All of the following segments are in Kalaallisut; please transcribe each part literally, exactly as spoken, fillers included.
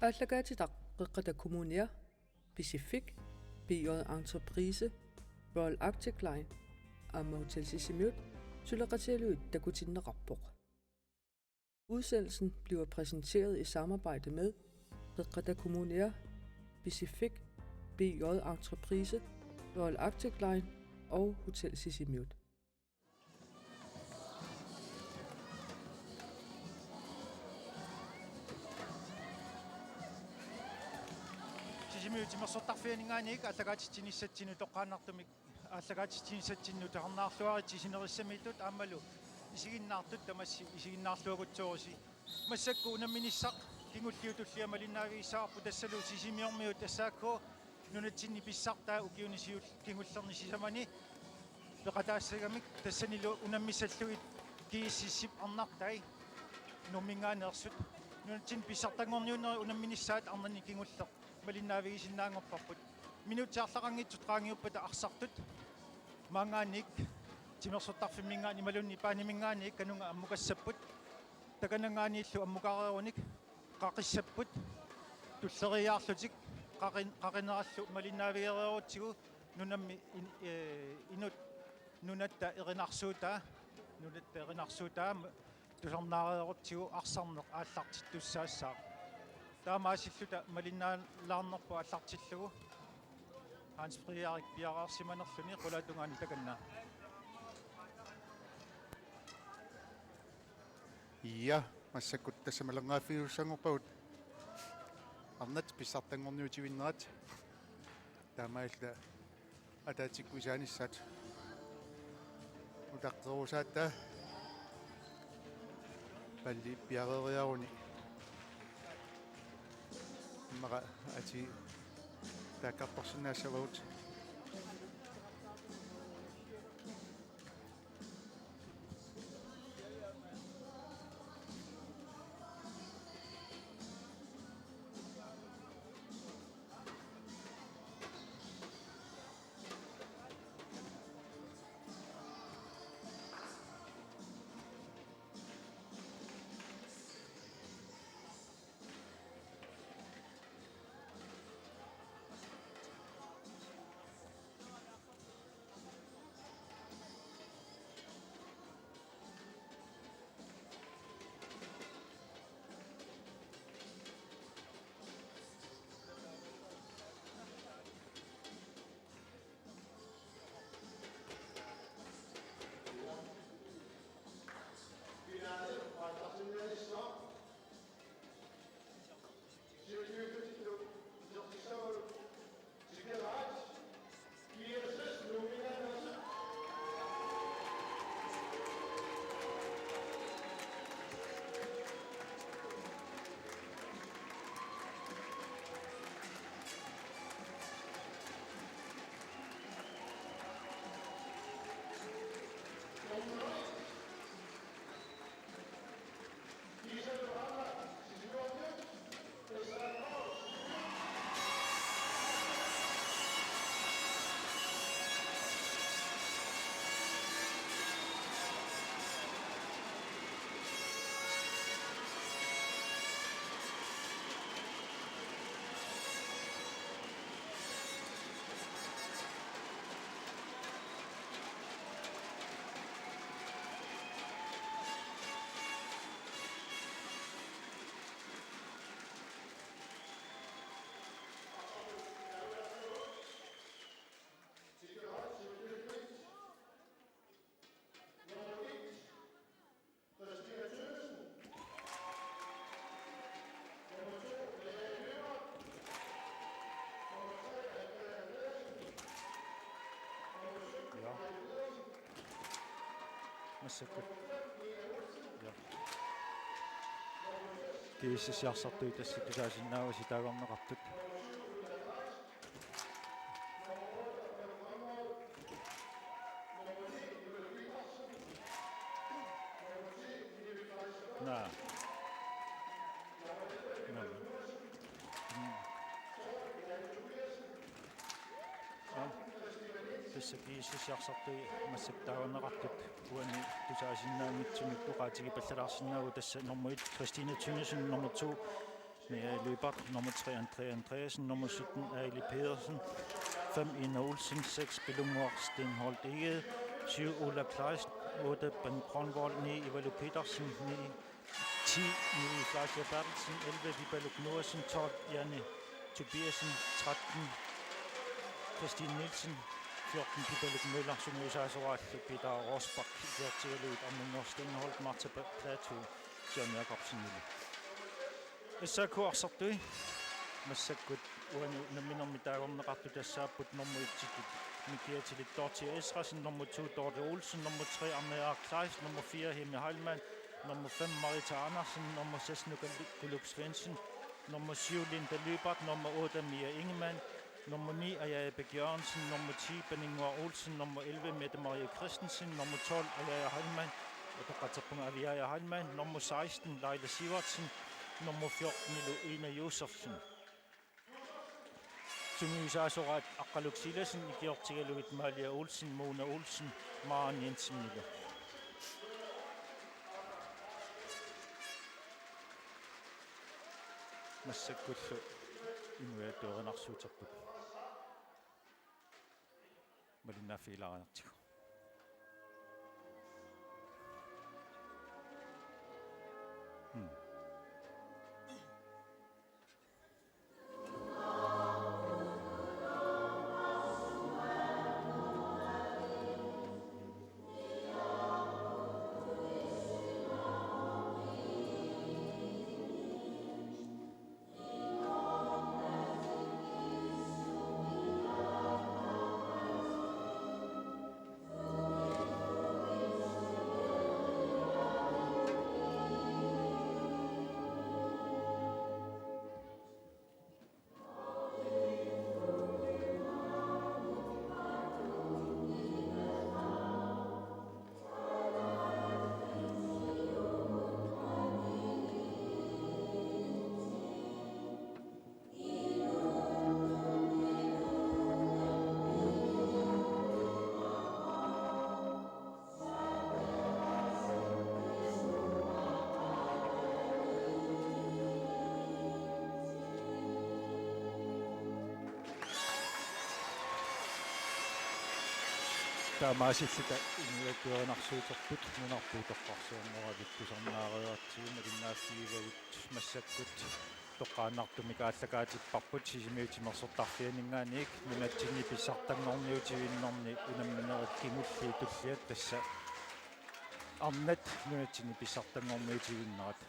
Aallakaatitaq Qeqqata Kommunia, Pisiffik, B J Entreprise, Royal Arctic Line aamma Hotel Sisimiut suleqatigalugit takutinneqarpoq. Udsendelsen bliver præsenteret i samarbejde med Qeqqata Kommunia, Pisiffik, B J Entreprise, Royal Arctic Line og Hotel Sisimiut. Sisimiut timersortarfianinngaanniit aallakaatitsinissatsinnut toqqaannartumik aallakaatitsinissatsinnut tusarnaarluaritsi sinerissamiittut aammalu isiginnaartut tamassi isiginnaarluagutsoorusi. Massakkut unamminissaq kingulliutullia malinnaavigissavarput tassalu Sisimiormiut S A K nunatsinni pissartaa ukiuni siul-, kingullerni sisamani peqataassagamik tassanilu unammissallugit G S S-ip arnartai Nuumminngaanneersut. Nunatsinni pissartanngorniunnerit unamminissaat arnanni kingulleq malinnaavigisinnaanngorparput. Minutsit arlaqanngitsut qaangiuppata arsartut maanngaanniit timersortarfimminngaanniit imaluunniit paaniminngaanniit kanunga ammukassapput. Takananngaanniillu ammukaareerunik qaqissapput tulleriiaarlutik qaqin-, qaqinerallu malinnaavigereerutsigu nunammi in-, ee, inut nunatta erinarsuutaa, nunatta erinarsuutaa tusarnaareerutsigu arsarneq aallartittussaassaaq. Taamaasilluta malinnaalaarnerput aallartillugu Hans Frederik piareersimanerluni qulaatungaani takanna. Ja, massakkut tassa malernaaffigisuussanngorpagut arnat pissartanngorniutivinnerat. Taamaalilluta ataatsikkut isaanissaat utaqqerusaata palli piareeriaruni immaqa atii taakkartorsinnaassavagut. Ja. Massakkut. Ja. G S S-i arsartui tassa tusaasinnaavasi taagorneqartut. Naa. Naa. Mm. Aa. Tassa G S S-i arsartui massakkut taagorneqartut uani tusaasinnaanngitsumik oqaatigipallalaarsinnaavugut, tassa nummer et Christina Tønnesen, nummer to Mia Lyberth, nummer tre Andrea Andreasen, nummer sytten Aili Pedersen, fem Ina Olsen, seks Pilunnguaq Stenholt Egede, syv Ulla Kleist, otte Ben Grønvold, ni Ivalu Petersen, ni, ti Mie Fleischer Berthelsen, elleve Vibeke Noahsen, tolv Janne Tobiassen, tretten Christine Nielsen, fjorten Vibeke Møller, sungiusaasoraallu Peter Rosbach, fjorten Amin Stenholt, Martha Platou, John Jacobsen. S A K arsartui massakkut uani unamminermi taagorneqartut tassaapput nummer et-itut Mikiatilik Dorthea Esrassen, nummer to Dorte Olsen, nummer tre Arne Kleist, nummer fire Hemme Heilmann, nummer fem Marita Andersen, nummer seks Nuka Kuluk Svendsen, nummer syv Linda Lyberth, nummer otte Mia Ingemann, nummer ni Ajaja Bæk Jørgensen, nummer ti Pernille Olsen, nummer elleve Mette Marie Christensen, nummer tolv Ajaja Heilmann, Aviaja Heilmann, nummer seksten Laila Sivertsen, nummer fjorten Ina Josefsen. Sungiusaasoraat Aqqaluk Silassen ikiortigalugit Malia Olsen, Mona Olsen, Maren Jensenillu. Massakkullu inuiattut erinarsuuterput. Malinnaaffigilaariartigu. Hmm. Taamaasilluta inuiattut erinarsuuterput nunarput toqqarsiorneravit tusarnaareertigu malinnaaffigivagut massakkut toqqaannartumik aallakaatipparput Sisimiut timersortarfianinngaanniit nunatsinni pissartanngorniutivinnerni unamminerit kingulliit tulliat tassa arnat nunatsinni pissartanngorniutivinnerat.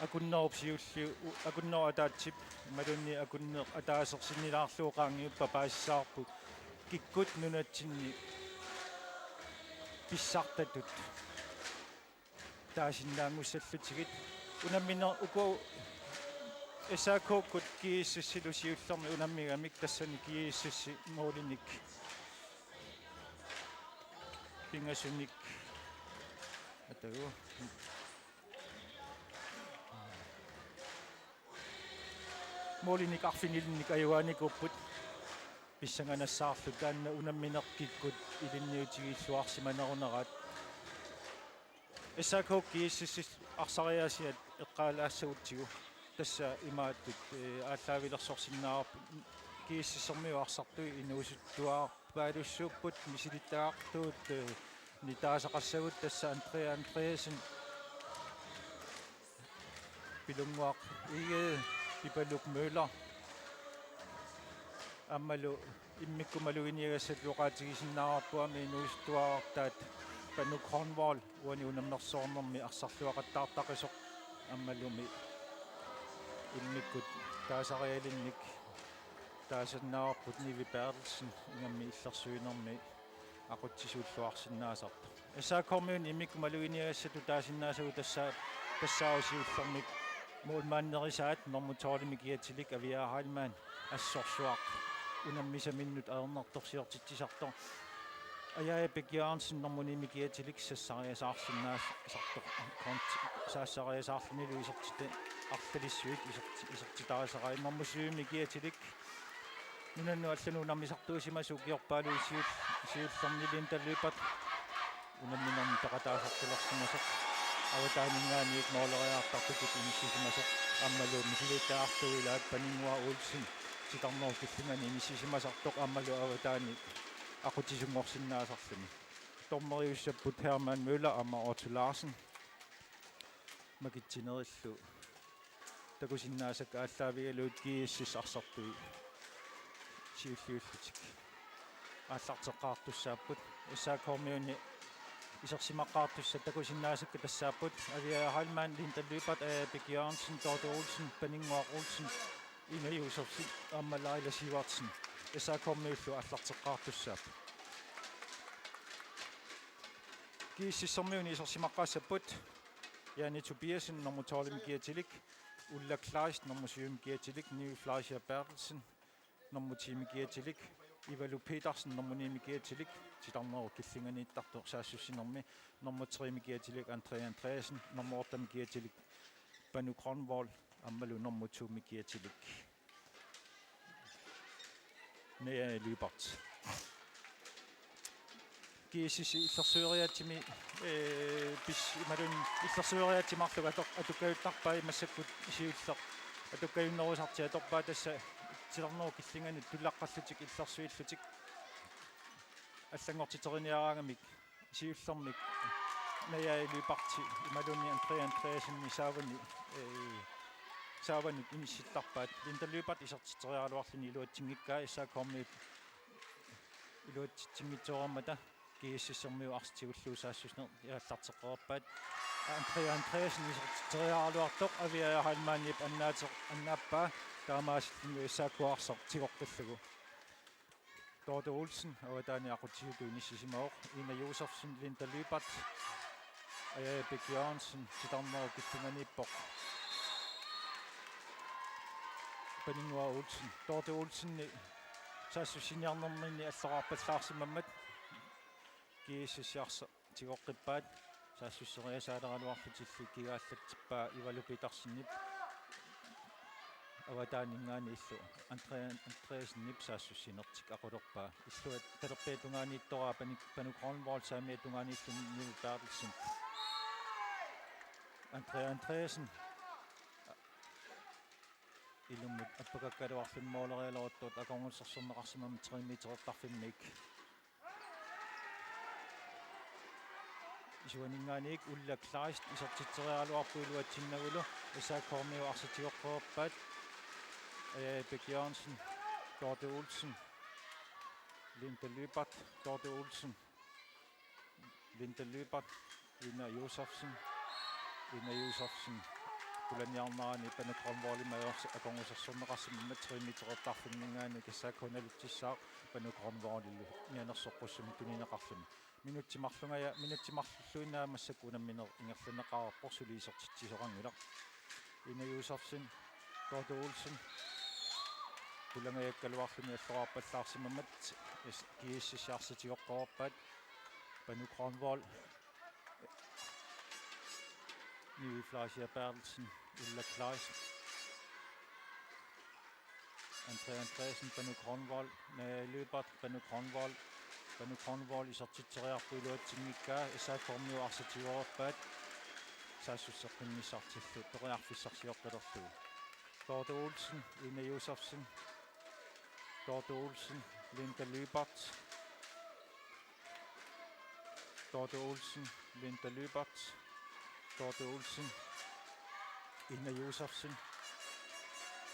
Akunnerup siulliu-, akunnerup ataatsip imaluunniit akunneq ataaseq sinnilaarlugu qaangiuppat paasissavarput kikkut nunatsinni pissartatut taasinnaanngussallutigit. Unammineq uku S A K-kkut G S S-ilu siullermik unammigamik tassani G S S målinik pingasunik atagu målinik arfinilinnik ajugaanikuupput pissanganassaarlu taanna unammineq kikkut ilinniutigilluarsimaneruneraat. S A K G S S arsariaasiat eqqaalaassagutsigu tassa imaattut, ee, aallaavilersorsinnaavarput G S S-ermiut arsartui inuusuttuarpaalussuupput misilittagartuut, ee, nitaasaqassagut tassa Andrea Andreasen, Pilunnguaq Egede, Pipaluk Møller. Aammalu immikkut maluginiagassatut oqaatigisinnaavarput aamma inuusuttuarartaat Panu Grønvold uani unammersoornermi arsarluaqattaartaqisoq aammalumi immikkut taasarialinnik taasinnaavarput Nivi Berthelsen ingammik illersuinermi aqutsisuulluarsinnaasartoq. S A K-miunit immikkut maluginiagassatut taasinnaasagut tassa-, tassaavoq siullermik målmanderisaat nummer tolv Mikiatilik Aviaja Heilmann assorsuaq unammisaminnut ajornartorsiortitsisartoq. Ajaja Bæk Jørgensen nummer ni Mikiatilik sassariasaarsinnaasartoq. Kont-, sassariasaarlunilu isertita-, arlalissuit iserti-, isertitarisarai nummer syv Mikiatilik nunanut allanut unammisartuusimasoq ukiorpaaluit siul-, siullerni Linda Lyberth unamminermi peqataasartulersimasoq avataaninngaanniit måleriartartutut inissisimasoq aammalu misilittagartuilaat Paninnguaq Olsen titarnerup killingani inissisimasartoq aammalu avataani aqutsisunngorsinnaasarluni. Dommeriussapput Hermann Møller aamma Otto Larsen. Makitsinerillu takusinnaasakka aallaavigalugit GSS arsartui siulliullutik aallarteqqaartussaapput. SAK-kormiuni isersimaqqaartussat takusinnaasakka tassaapput Aviaja Heilmann, Linda Lyberth, Aja Bæk Jørgensen, Dorthe Olsen, Paninnguaq Olsen, Ina Josefsen aamma Laila Sivertsen. SAK-kormiullu aallarteqqaartussaapput. GSS-ermiuni isersimaqqaassapput Janni Tobiassen, nummer tolv-imi kiatilik, Ulla Kleist, nummer syv-imi kiatilik, Nivi Fleischer Berthelsen, nummer ti-mi kiatilik, Ivalu Petersen, nummer ni-mi kiatilik, titarnerup killinganiittartoq saassussinermi, nummer tre-mi kiatilik, Andrea Andreasen, nummer otte-mi kiatilik, Panu Grønvold, aammalu nummer to-mi kiatilik, Naja Lyberth. GSS illersueriaatsimi, ee, pis-, imaluunniit illersueriaatsit marluk ator-, atukkajuttarpai massakkut siulleq atukkajunnerusartik atorpaat tassa titarnerup killingani tulaqqallutik illersuillutik allanngortiteriniaraangamik siullermik Naja Lyberth imaluunniit Andrea Andreasenimik saavani, ee, saavanut inissittarpaat. Linda Lyberth isertitseriaraluarluni iluatsinngikkaa SAK-kormiut iluatsitsinngitsoormata GSS-ermiut arsaq tigullugu saassussineq aallarteqqaarpaat. Andrea Andreasen isertitseriaraluartoq Aviaja Heilmannip annaater-, annaappaa taamaasilluni SAK arsaq tigoqqillugu. Dorthe Olsen avataani aqutsisutut inissisimavoq. Ina Josefsen, Linda Lyberth, Aja Bæk Jørgensen titarnerup killinganiippoq. Paninnguaq Olsen, Dorthe Olsenip saassussiniarnerminni alloraarpallaarsimammat GSS arsaq tigoqqippaat, saassusseriasaaleraluarlutillu kigaallatsippaa Ivalu Petersenip avataaninngaanniillu Andrea Andreasenip saassussinertik aqulerpaa. Illuatungaani talerpiata tungaaniittoraa Panu-, Panu Grønvold saamiata tungaaniilluni Nivi Berthelsen. Andrea Andreasen ilummut appakakkaluarluni moolerialeruttuut akornusersorneqarsimammat tre meterertarfimmiit. Isuaninngaanniit Ulla Kleist isertitseriaraluarpoq iluatsinnagulu. SAK-kormiut arsaq tigoqqerpaat. Aja Bæk Jørgensen, Dorthe Olsen, Linda Lyberth, Dorthe Olsen, Linda Lyberth, Ina Josefsen, Ina Josefsen qulaniarnerani Panu Grønvoldimut ajorsi-, akornusersorneqarsimammat tre meterertarfimminngaanniit SAK-p nalitsissaaq Panu Grønvoldillu mianersoqqussummik tunineqarluni. Minutsit marlungaja-, minutsit marlulluinnaat massakkut unammineq ingerlanneqareerpoq, suli isertitsisoqanngilaq. Ina Josefsen, Dorthe Olsen, qulangajakkaluarluni alloraarpallaarsimammat, es-, GSS arsaq tigoqqerpaat, Panu Grønvold, Nivi Fleischer Berthelsen, Ulla Kleist, Andrea Andreasen, Panu Grønvold, Naja Lyberth, Panu Grønvold, Panu Grønvold isertitseriarpoq iluatsinngikkaa, SAK-kormiut arsaq tigoqqerpaat, saassusseqqinnissartillu periarfissarsioqqilerlugu. Dorthe Olsen, Ina Josefsen, Dorthe Olsen, Linda Lyberth, Dorthe Olsen, Linda Lyberth, Dorthe Olsen, Ina Josefsen,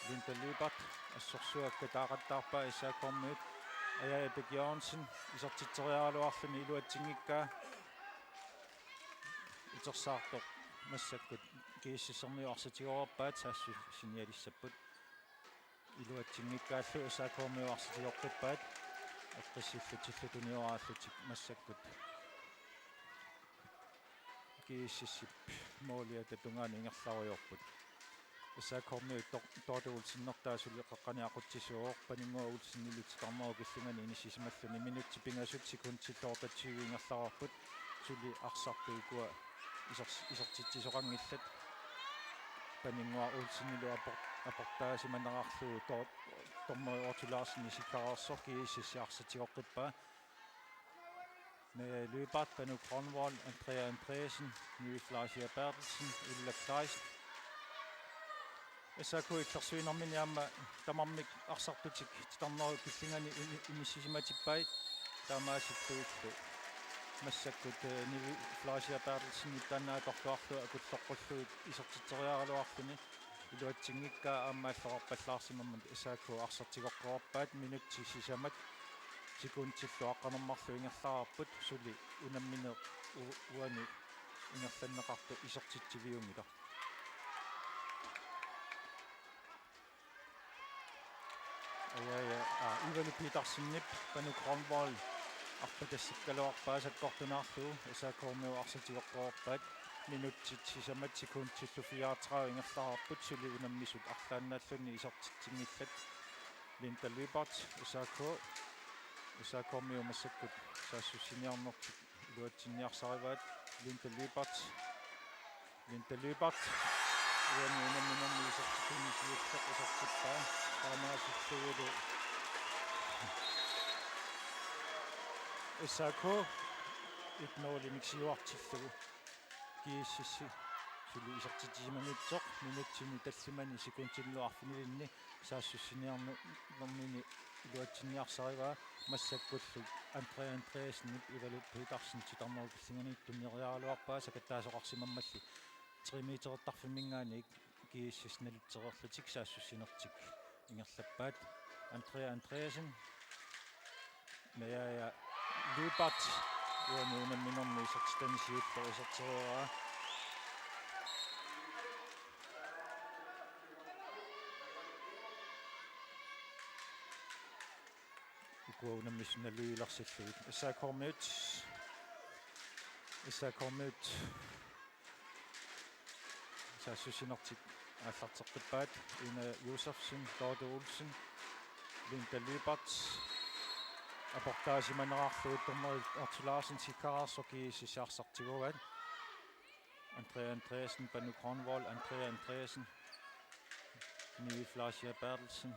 Linda Lyberth, assorsuaq kataaqattaarpaa SAK-kormiut, Aja Bæk Jørgensen isertitseriaraluarluni iluatsinngikkaa, utersaartoq massakkut GSS-ermiut arsaq tigoqqerpaat, saassussinialissapput. Iluatsinngikkaallu SAK-kormiut arsaq tigoqqippaat, eqqissillutillu tunioraallutik massakkut GSS-ip mooliata tungaanut ingerlarujoorput. SAK-kormiut Dor-, Dorthe Olsenertaa suli qeqqani aqutsisuuvoq, Paninnguaq Olsenilu titarnerup killingani inissisimalluni. Minutsit pingasut sekundit otteogtyve ingerlareerput, suli arsartut ukua isers-, isertitsisoqanngillat. Paninnguaq Olsenilu apor-, aportaasimanerarlugu dor-, dommeri Otto Larsen isikkareersoq, GSS arsaq tigoqqippaa. Naja Lyberth, Panu Grønvold, Andrea Andreasen, Nivi Fleischer Berthelsen, Ulla Kleist, S A K illersuinermini aamma tamarmik arsartutik titarnerup killingani ini-, inissisimatippaa taamaasillugillu. Massakkut, eh, Nivi Fleischer Berthelsenip taanna atorluarlugu akulloqqullugit isertitseriaraluarluni. Iluatsinngikkaa aamma allorarpallaarsimammat S A K arsaq tigoqqaarpaat minutsit sisamat sekundillu aqqaneq-marluk ingerlareerput suli unammineq u-, uani ingerlanneqartoq isertitsiviunngilaq. Aja, aja, aa, Ivalu Petersenip Panu Kronvold arpatassakkaluarpaa sakkortunaarlugu S A K-miut arsaq tigoqqaarpaat minutsit sisamat sekundillu fireogtredive ingerlareerput suli unammisut arlaannaalluni isertitsinngillat. Linda Lyberth, S A K, S A K-miut massakkut saassussiniarnertik iluatsinniarsarivaat. Linda Lyberth, Linda Lyberth. Uani unamminermi isertituni siulleq isertippaa. Taamaasillugulu S A K et nul-imik siuartillugu. GSS suli isertitsisimaniittoq minutsini tallimani sekundinillu arfinilinni saassussiniarnermini iluatsinniarsarivaa. Massakkullu Andrea Andreassenip Ivalu Petersen titarnerup killinganiittup tunniusseriaraluarpaa sakattaasoqarsimammalli tre meterertarfimminngaanniit GSS nalutsereerlutik saassussinertik ingerlappaat. Andrea Andreasen, Maja Lyberth, uani unamminermi isertitani siulleq isertereeraa. Ukua unammisut naluilersillugit. S A K-miut. S A K-miut. Saassussinertik aallarteqqippaat. Ina Josefsen, Dorthe Olsen, Linda Lyberth. Aportaasimanerarlugu dommeri Arthur Larsen sikkaarsoq GSS arsaq tiguaat. Andrea Andreasen, Panu Kronvold, Andrea Andreasen, Nivi Fleischer Berthelsen,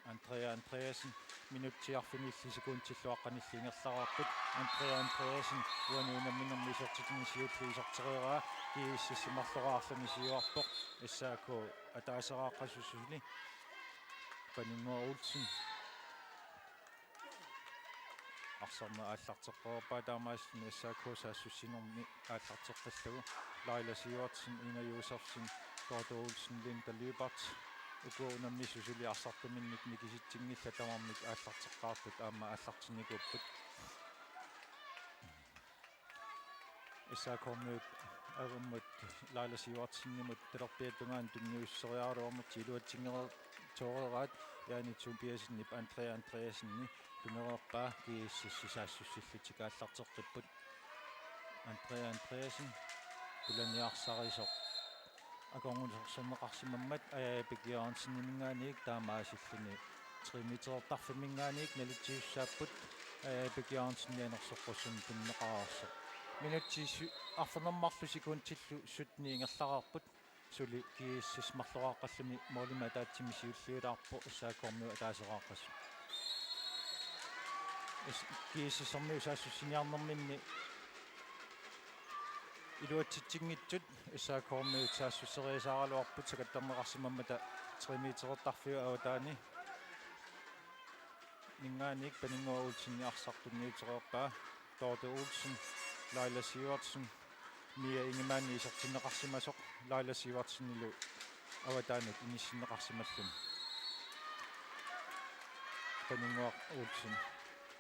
Andrea Andreasen, minutsit arfinillit sekundillu aqqanillit ingerlareerput. Andrea Andreasen uani unamminermi isertitani siulleq isertereeraa, GSS-ip marloriarluni siuarpoq, S A K ataaseraaqqasoq suli. Paninnguaq Olsen. Arsarneq aallarteqqaarpaa taamaasilluni S A K saassussinermi aallarteqqillugu. Laila Sivertsen, Ina Josefsen, Dorthe Olsen, Linda Lyberth. Uku unammisut suli arsartuminnik nikisitsinngillat tamarmik aallarteqqaartut aamma aallartinnikuupput. S A K-miut avammat Laila Sivertsenimut talerpiata tungaanut tunniusseriaraluarnertik iluatsinngereersoreeraat. Jaani Tobiassenip Andrea Andreassenip tunereerpaa GSS saassussillutik aallarteqqipput. Andrea Andreasen pulaniarsarisoq akornusersorneqarsimammat Ajaja Bech Jørgenseniminngaanniit taamaasilluni tre meterertarfimminngaanniit nalitsisussaapput. Ajaja Bech Jørgensen anersoqqussummik tunineqareersoq. Minutsit sy-, arfineq-marluk sekundillu sytten ingerlareerput. Suli GSS marloriaaqqalluni målimik ataatsimik siulliulaarpoq S A K-miut ataaseraaqqasoq. S-, GSS-ermiut saassussiniarnerminni iluatsitsinngitsut S A K-miut saassusseriasaaraluarput sakattarneqarsimammata tre meterertarfiup avataani. Minngaanniit Paninnguaq Olsen arsaq tunniutereerpaa. Dorthe Olsen, Laila Sivertsen, Mia Ingemann isertinneqarsimasoq, Laila Sivertsenilu avataanut inissinneqarsimalluni. Paninnguaq Olsen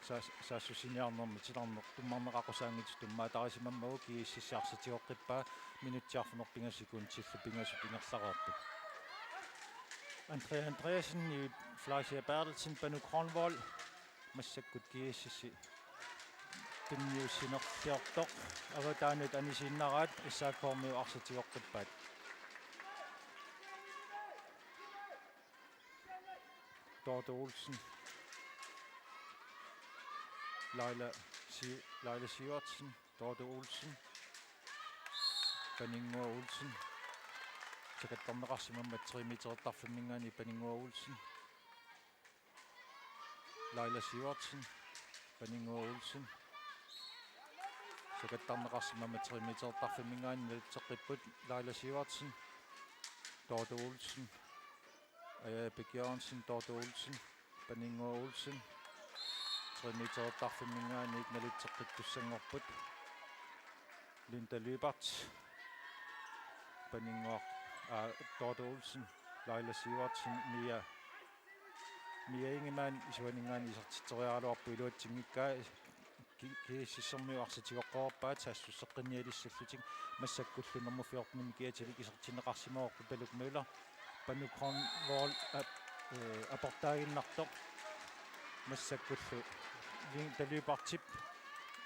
saas-, saassussiniarnermi titarneq tummarneq aqqusaanngitsoq tummaataarisimammagu GSS arsaq tigoqqippaa, minutsit arfineq-pingasut sekundillu pingasut ingerlareerput. Andrea Andreasen, Nivi Fleischer Berthelsen, Panu Kronvold, massakkut GSS-i tunniussinerliortoq, avataanut anisiinnaraat, S A K-miut arsaq tigoqqippaat. Dorthe Olsen. Laila Si-, Laila Sivertsen, Dorthe Olsen. Paninnguaq Olsen. Sakattarneqarsimammat tre meterertarfimminngaanniit Paninnguaq Olsen. Laila Sivertsen, Paninnguaq Olsen. Sakattarneqarsimammat tre meterertarfimminngaanniit nalutseqqipput, Laila Sivertsen, Dorthe Olsen, Aja Bæk Jørgensen, Dorte Olsen, Paninnguaq Olsen. Tre meterertarfimminngaanniit nalitseqqittussanngorput. Linda Lyberth, Paninnguaq, aa, Dorte Olsen, Laila Sivertsen, Mia, Mia Ingemann, isuaninngaanniit isertitseriaraluarpoq iluatsinngikkaa. Ki-, GSS-ermiut arsaq tigoqqaarpaat saassusseqqinnialissallutik, massakkullu nummer fjorten-imi kiatilik isertinneqarsimavoq Pipaluk Møller. Panu Kronvold ap-, eh, aportaaginnartoq. Massakkullu Linda Lyberthip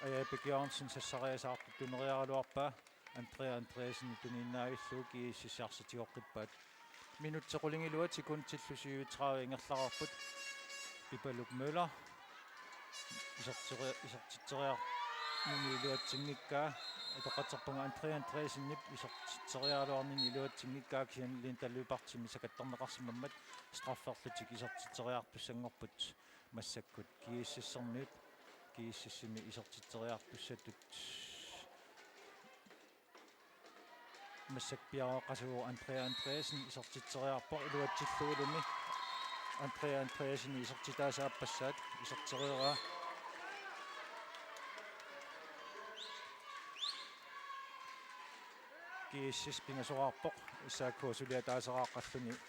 Aja Bæk Jørgensen sassariasaartuttuneriaraluarpaa. Andrea Andreasen tuniinnaavillugu GSS arsaq tigoqqippaat. Minutsit qulingiluat sekundillu syvogtredive ingerlareerput. Pipaluk Møller isertitseri-, isertitseriarnini iluatsinngikkaa. Atoqaterpunga Andrea Andreasenip isertitseriaraluarnini iluatsinngikkaa, kisianni Linda Lyberthimit sakattarneqarsimammat strafferlutik isertitseriartussanngorput. Massakkut GSS-ermiut, GSS-imi isertitseriartussatut. Massakkut piareeqqasoq Andrea Andreasen isertitseriarpoq iluatsillugulumi. Andrea Andreasen isertitaasa aappassaat isertereeraa. GSS pingasoraarpoq, S A K suli ataasiaraaqqalluni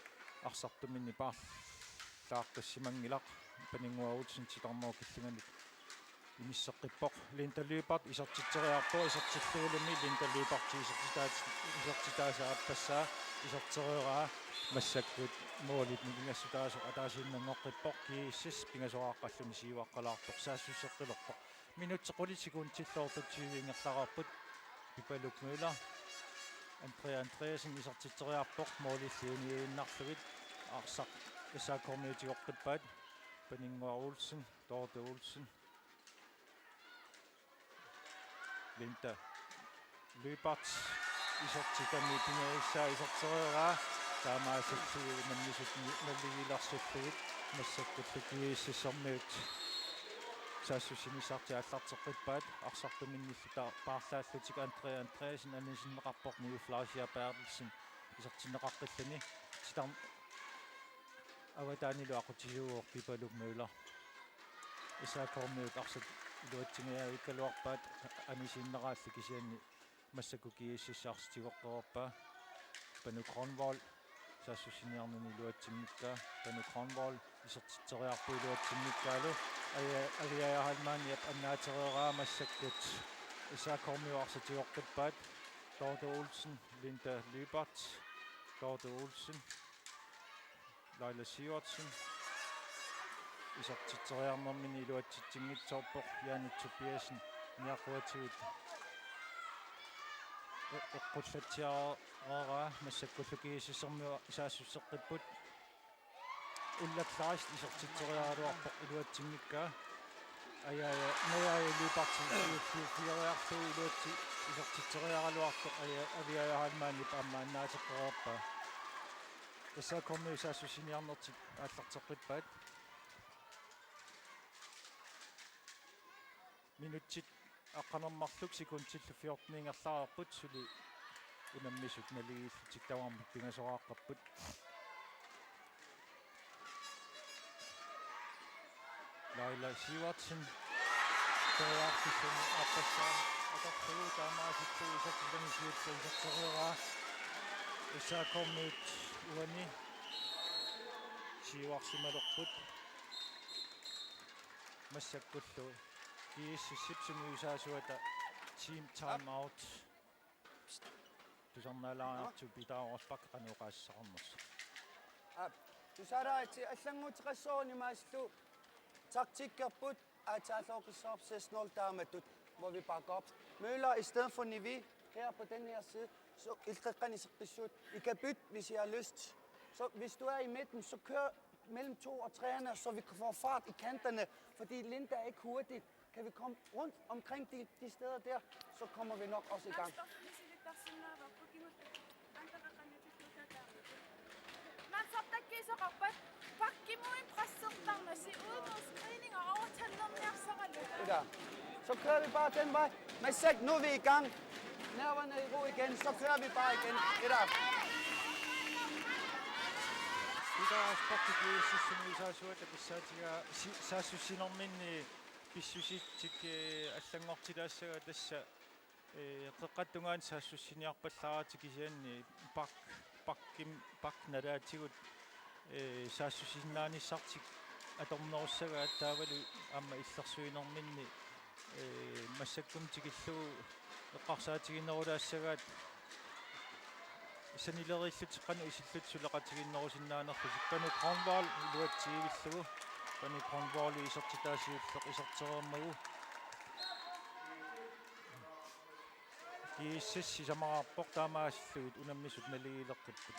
arsartuminni paarlaaqqissimannginnami. Paninnguaq Olsen titarnerup killinganut inisseqqippoq. Linda Lyberth isertitseriarpoq, isertillugulumi Linda Lyberth isertitaas-, isertitaasa aappassaa, isertereeraa. Massakkut målit nikingassutaasoq ataasiinnanngoqqippoq, GSS pingasoraarpalluni siuaqqalaarpoq saassusseqqilerpoq. Minutsit qulit sekundillu otteogtyve ingerlareerput. Pipaluk Møller, Andrea Andreasen isertitseriarpoq, målillu uniinnarlugit arsaq S A K-miut tigoqqippaat. Paninnguaq Olsen, Dorte Olsen, Linda Lyberth isertitami pingajussaasoq isertereeraa. Taamaasillutik unammisut naligiilersullugit massakkullu GSS-ermiut saassussinissartik aallarteqqippaat. Arsartuminnillu ta-, paarlaallutik Andrea Andreasen anisinneqarpoq, Niu Fleischer Berthelsen isertinneqaqqilluni. Titar-, avataanilu aqutsisuuvoq Pipaluk Møller. S A K-miut arsaq iluatsinngikkaluarpaat anisiinneraalli, kisianni massakkut GSS arsaq tigoqqaarpaa. Panu Kronvold saassussiniarnini iluatsinngikkaa. Panu Kronvold isertitseriarpoq iluatsinngikkaalu. Aja-, Aviaja Heilmanniap annaatereeraa. Massakkut S A K-miut arsaq tigoqqippaat. Dorte Olsen, Linda Lyberth, Dorte Olsen, Laila Sivertsen. Isertitseriarnermini iluatsitsinngitsoorpoq, Jannik Tobiassen niaquatigut e-, eqqullatsiaraa. Massakkullu GSS-ermiut saassusseqqipput. Ulla Kleist isertitseriaraluarpoq iluatsinngikkaa. Aja, Aja, Aja Lyberth siulliuffigeriarlugu iluatsi isertitseriaraluartoq, Aja, Aviaja Heilmannip aamma annaateqqaarpaa. S A K-miut saassussiniarnertik aallarteqqippaat. Minutsit aqqaneq-marluk sekundillu fjorten ingerlareerput, suli unammisut naligiillutik tamarmik pingasoraaqqipput. Laila Sivertsen periarfissuarni aappassaa atorlugu taamaasillugu isertitami siulleq isertereeraa. S A K-miut uani siuarsimalerput. Massakkullu GSS-ip sungiusaasuata team time out. Tusarnaalaariartigu Peter Rosbach qanoq oqaasissaqarnersoq. Aap, tusaalaaritsi allannguuteqassaaruni maaslu taktikkerput aatsaalluaqqissaarput seks nul taamatut, hvor vi bakker op. Møller i stedet for Nivi her på den her side, så ilqeqqani seqqissuut, I kan bytte, hvis I har lyst. Så hvis du er i midten, så kør mellem to og treerne, så vi kan få fart i kanterne, fordi Linda er ikke hurtig. Kan vi komme rundt omkring de, de steder der, så kommer vi nok også i gang. Mansartakkiisoqarpat pakkimuin pressertarnasi uimuussaq screeninga overtallerniarsaralugu. Ida. Så kører vi bare den vej. Massak, nu er vi i gang. Nerverne i ro igen, så kører vi bare igen. Ida. Vi Taasparti G S S-imi saassuata kissaatiga si-, saassussinerminni pissusitsit, eh, allanngortilaassagaat tassa, eh, qeqqattungaani saassussiniarpallaaratik kisianni pak-, pakkim-, pak nalaatigut, eh, saassussinnaanissartik atornerussagaat taavalu aamma illersuinerminni, eh, massakkut tikillugu eqqarsaatiginerulaassagaat sanileriillutik qanoq isillutik suleqatigiinnerusinnaanerlutik. Panu Kronvold iluatsiivillugu. Panu Kronvold isertitaa siulleq isertereermagu. G S S sisamaraarpoq taamaasillugit unammisut naligiileqqipput.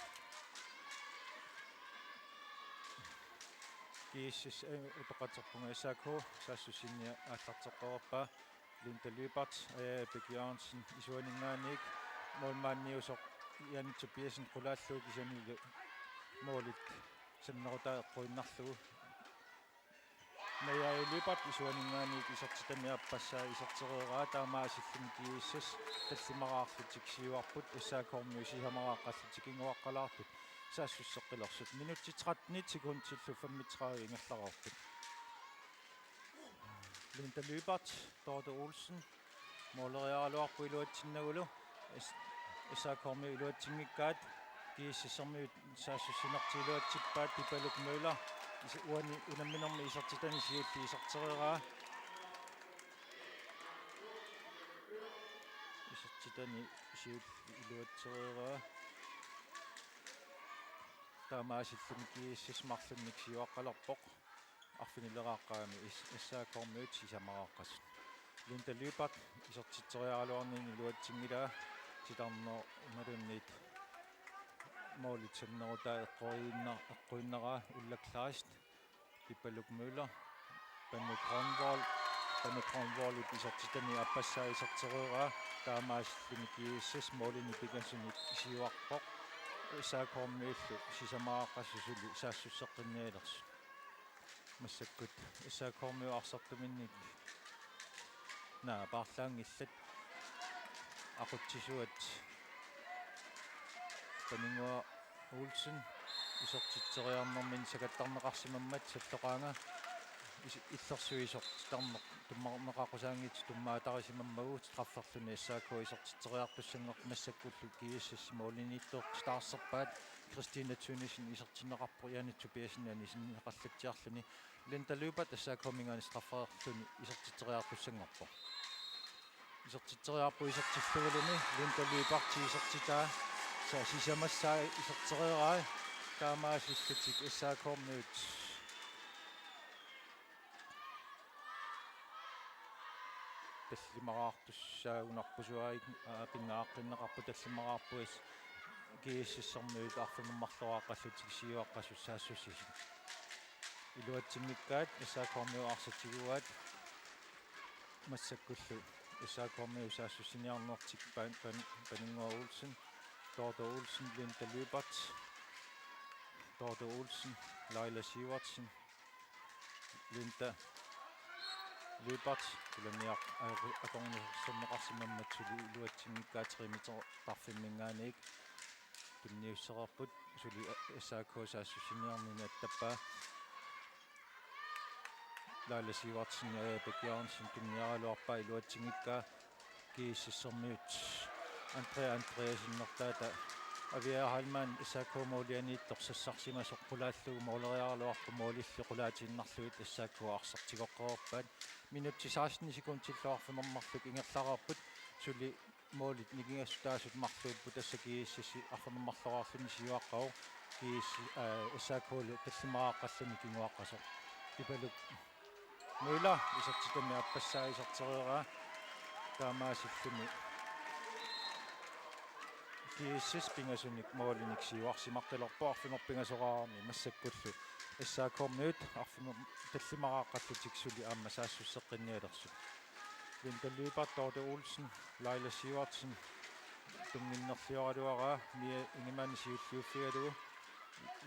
G S S, eh, utoqqatserpunga S A K saassussineq aallarteqqipaa. Linda Lyberth, eh, Beck Jørgensen isuaninngaanniit målmandiusoq Janne Tobiassen qulaallugu kisiannili målit sannerutaa eqquinnarlugu. Naja Lyberth isuaninngaanniit isertitani aappassaa isertereeraa taamaasilluni G S S tallimaraarlutik siuarput S A K-miut sisamaraaqqallutik kinguaqqalaartut saassusseqqilersut. Minutsit tretten sekundillu femogtredive ingerlareerput. Linda Lyberth, Dorte Olsen, måleriaraluarpoq iluatsinnagulu. S-, S A K-miut iluatsinngikkaat, G S S-ermiut saassussinertik iluatsippaat, Pipaluk Møller. Is-, uani unamminermi isertitani siulleq isertereeraa. Isertitani siulleq iluatsereeraa. Taamaasilluni G S S marlunnik siuaqqalerpoq. Arfinileraaqqaami is-, S A K-miut sisamaraaqqasut. Linda Lyberth isertitseriaraluarnini iluatsinngilaa, titarnerup imaluunniit målit sannerutaa eqquiinna-, eqquiinnaraa. Ulla Kleist, Pipaluk Møller, Panu Kronvold, Panu Kronvoldip isertitani aappassaa isertereeraa, taamaasilluni G S S målinik pingasunik siuarpoq. S A K-miullu sisamaraaqqasut suli saassusseqqinnialersut. Massakkut S A K-miut arsartuminnik, naa, paarlaanngillat. Aqutsisuat Paninnguaq Olsen isertitseriarnermini sakattarneqarsimammat salloqaanga is-, illersuisoq titarneq tummarneqaqqusaanngitsoq tummaattarisimammagu strafferluni S A K isertitseriartussanngorpoq, massakkullu G S S målimiittoq taarserpaat. Christina Thønissen isertinneqarpoq Janne Tobiassen anisinneqallatsiarluni. Linda Lyberth S A K-minngaanniit strafferluni isertitseriartussanngorpoq. Isertitseriarput isertillugulumi Linda Lyberth isertitaa. Sa sisamassaa isertereeraa. Taamaasillutik S A K-miut tallimaraartussaagunarpusi, aa, pinnaaqqinneqarpoq, tallimaraarput G S S-ermiut arfineq-marloraaqqallutik siuaqqasut saassussisut. Iluatsinngikkaat S A K-miut arsaq tiguaat. Massakkullu S A K-miut saassussiniarnertik Pan-, Pan-, Paninnguaq Olsen, Dorte Olsen, Linda Lyberth, Dorte Olsen, Laila Sivertsen, Linda Lyberth, Kulaniaq, a-, akornusersorneqarsimammat suli iluatsinngikkaat tre-metertarfimminngaanniit tunniussereerput, suli S A K saassussiniarnini attappaa. Laila Sivertsen, Aja Bech Jørgensen tunniaraluarpaa, iluatsinngikkaa G S S-ermiut Andrea Andreasen nertaata Aviaja Heilmann S A K-p målianiittoq sassarsimasoq qulaallugu måleriaraluarpoq, målillu qulaatiinnarlugit S A K arsaq tigoqqaarpaat. Minutsit seksten sekundillu arfineq-marluk ingerlareerput, suli målit nikingassutaasut marluupput, tassa G S S arfineq-marloraarluni siuaqqavoq, G S S, aa, S A K-lu tallimaraaqqalluni kinguaqqasoq. Pipaluk Møller isertitani aappassaa isertereeraa. Taamaasilluni G S S pingasunik målinik siuarsimaqqilerpoq arfineq-pingasoraarami, massakkullu S A K-miut arfineq-, tallimaraaqqallutik suli aamma saassusseqqinnialersut. Linda Lyberth, Dorte Olsen, Laila Sivertsen tunnginnerlioraluaraa, Mia Ingemann siulliuffigalugu.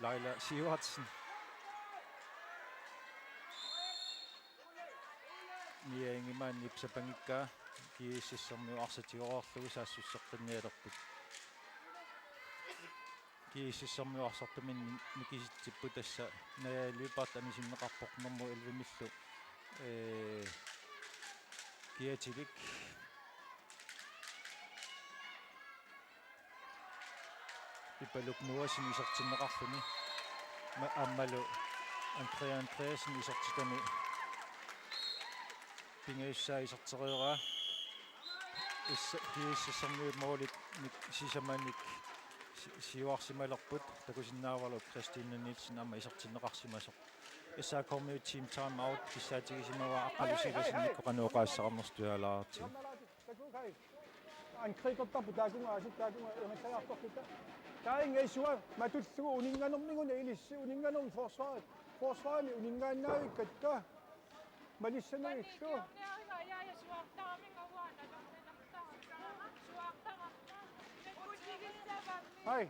Laila Sivertsen. Mia Ingemannip sapangikkaa G S S-ermiut arsaq tigoreerlugu saassusseqqinnialerput. GSS-ermiut arsartuminnik nikisitsipput, tassa Naja Lyberth anisinneqarpoq nummer elleve-millu, ee, kiatilik. Pipaluk Noahsen isertinneqarluni. Ma-, aammalu Andrea Andreasen isertitani pingajussaa isertereeraa. Is-, GSS-ermiut målinik sisamanik si-, siuarsimalerput, takusinnaavalu Christine Nielsen aamma isertinneqarsimasoq. SAK-rmiut team time out kissaatigisimavaa, Aqqalu Sivertsenip qanoq oqaaseqarnersoq tusaalaartigu. Angribertarput taakunga, aasiit taakunga, erissagartorluta. Taava ingassua matullugu uninnganermiguna ilissi, uninnganermi forsvaret. Forsvarimi uninngaannavikkatta. Malissanagillu. Hai.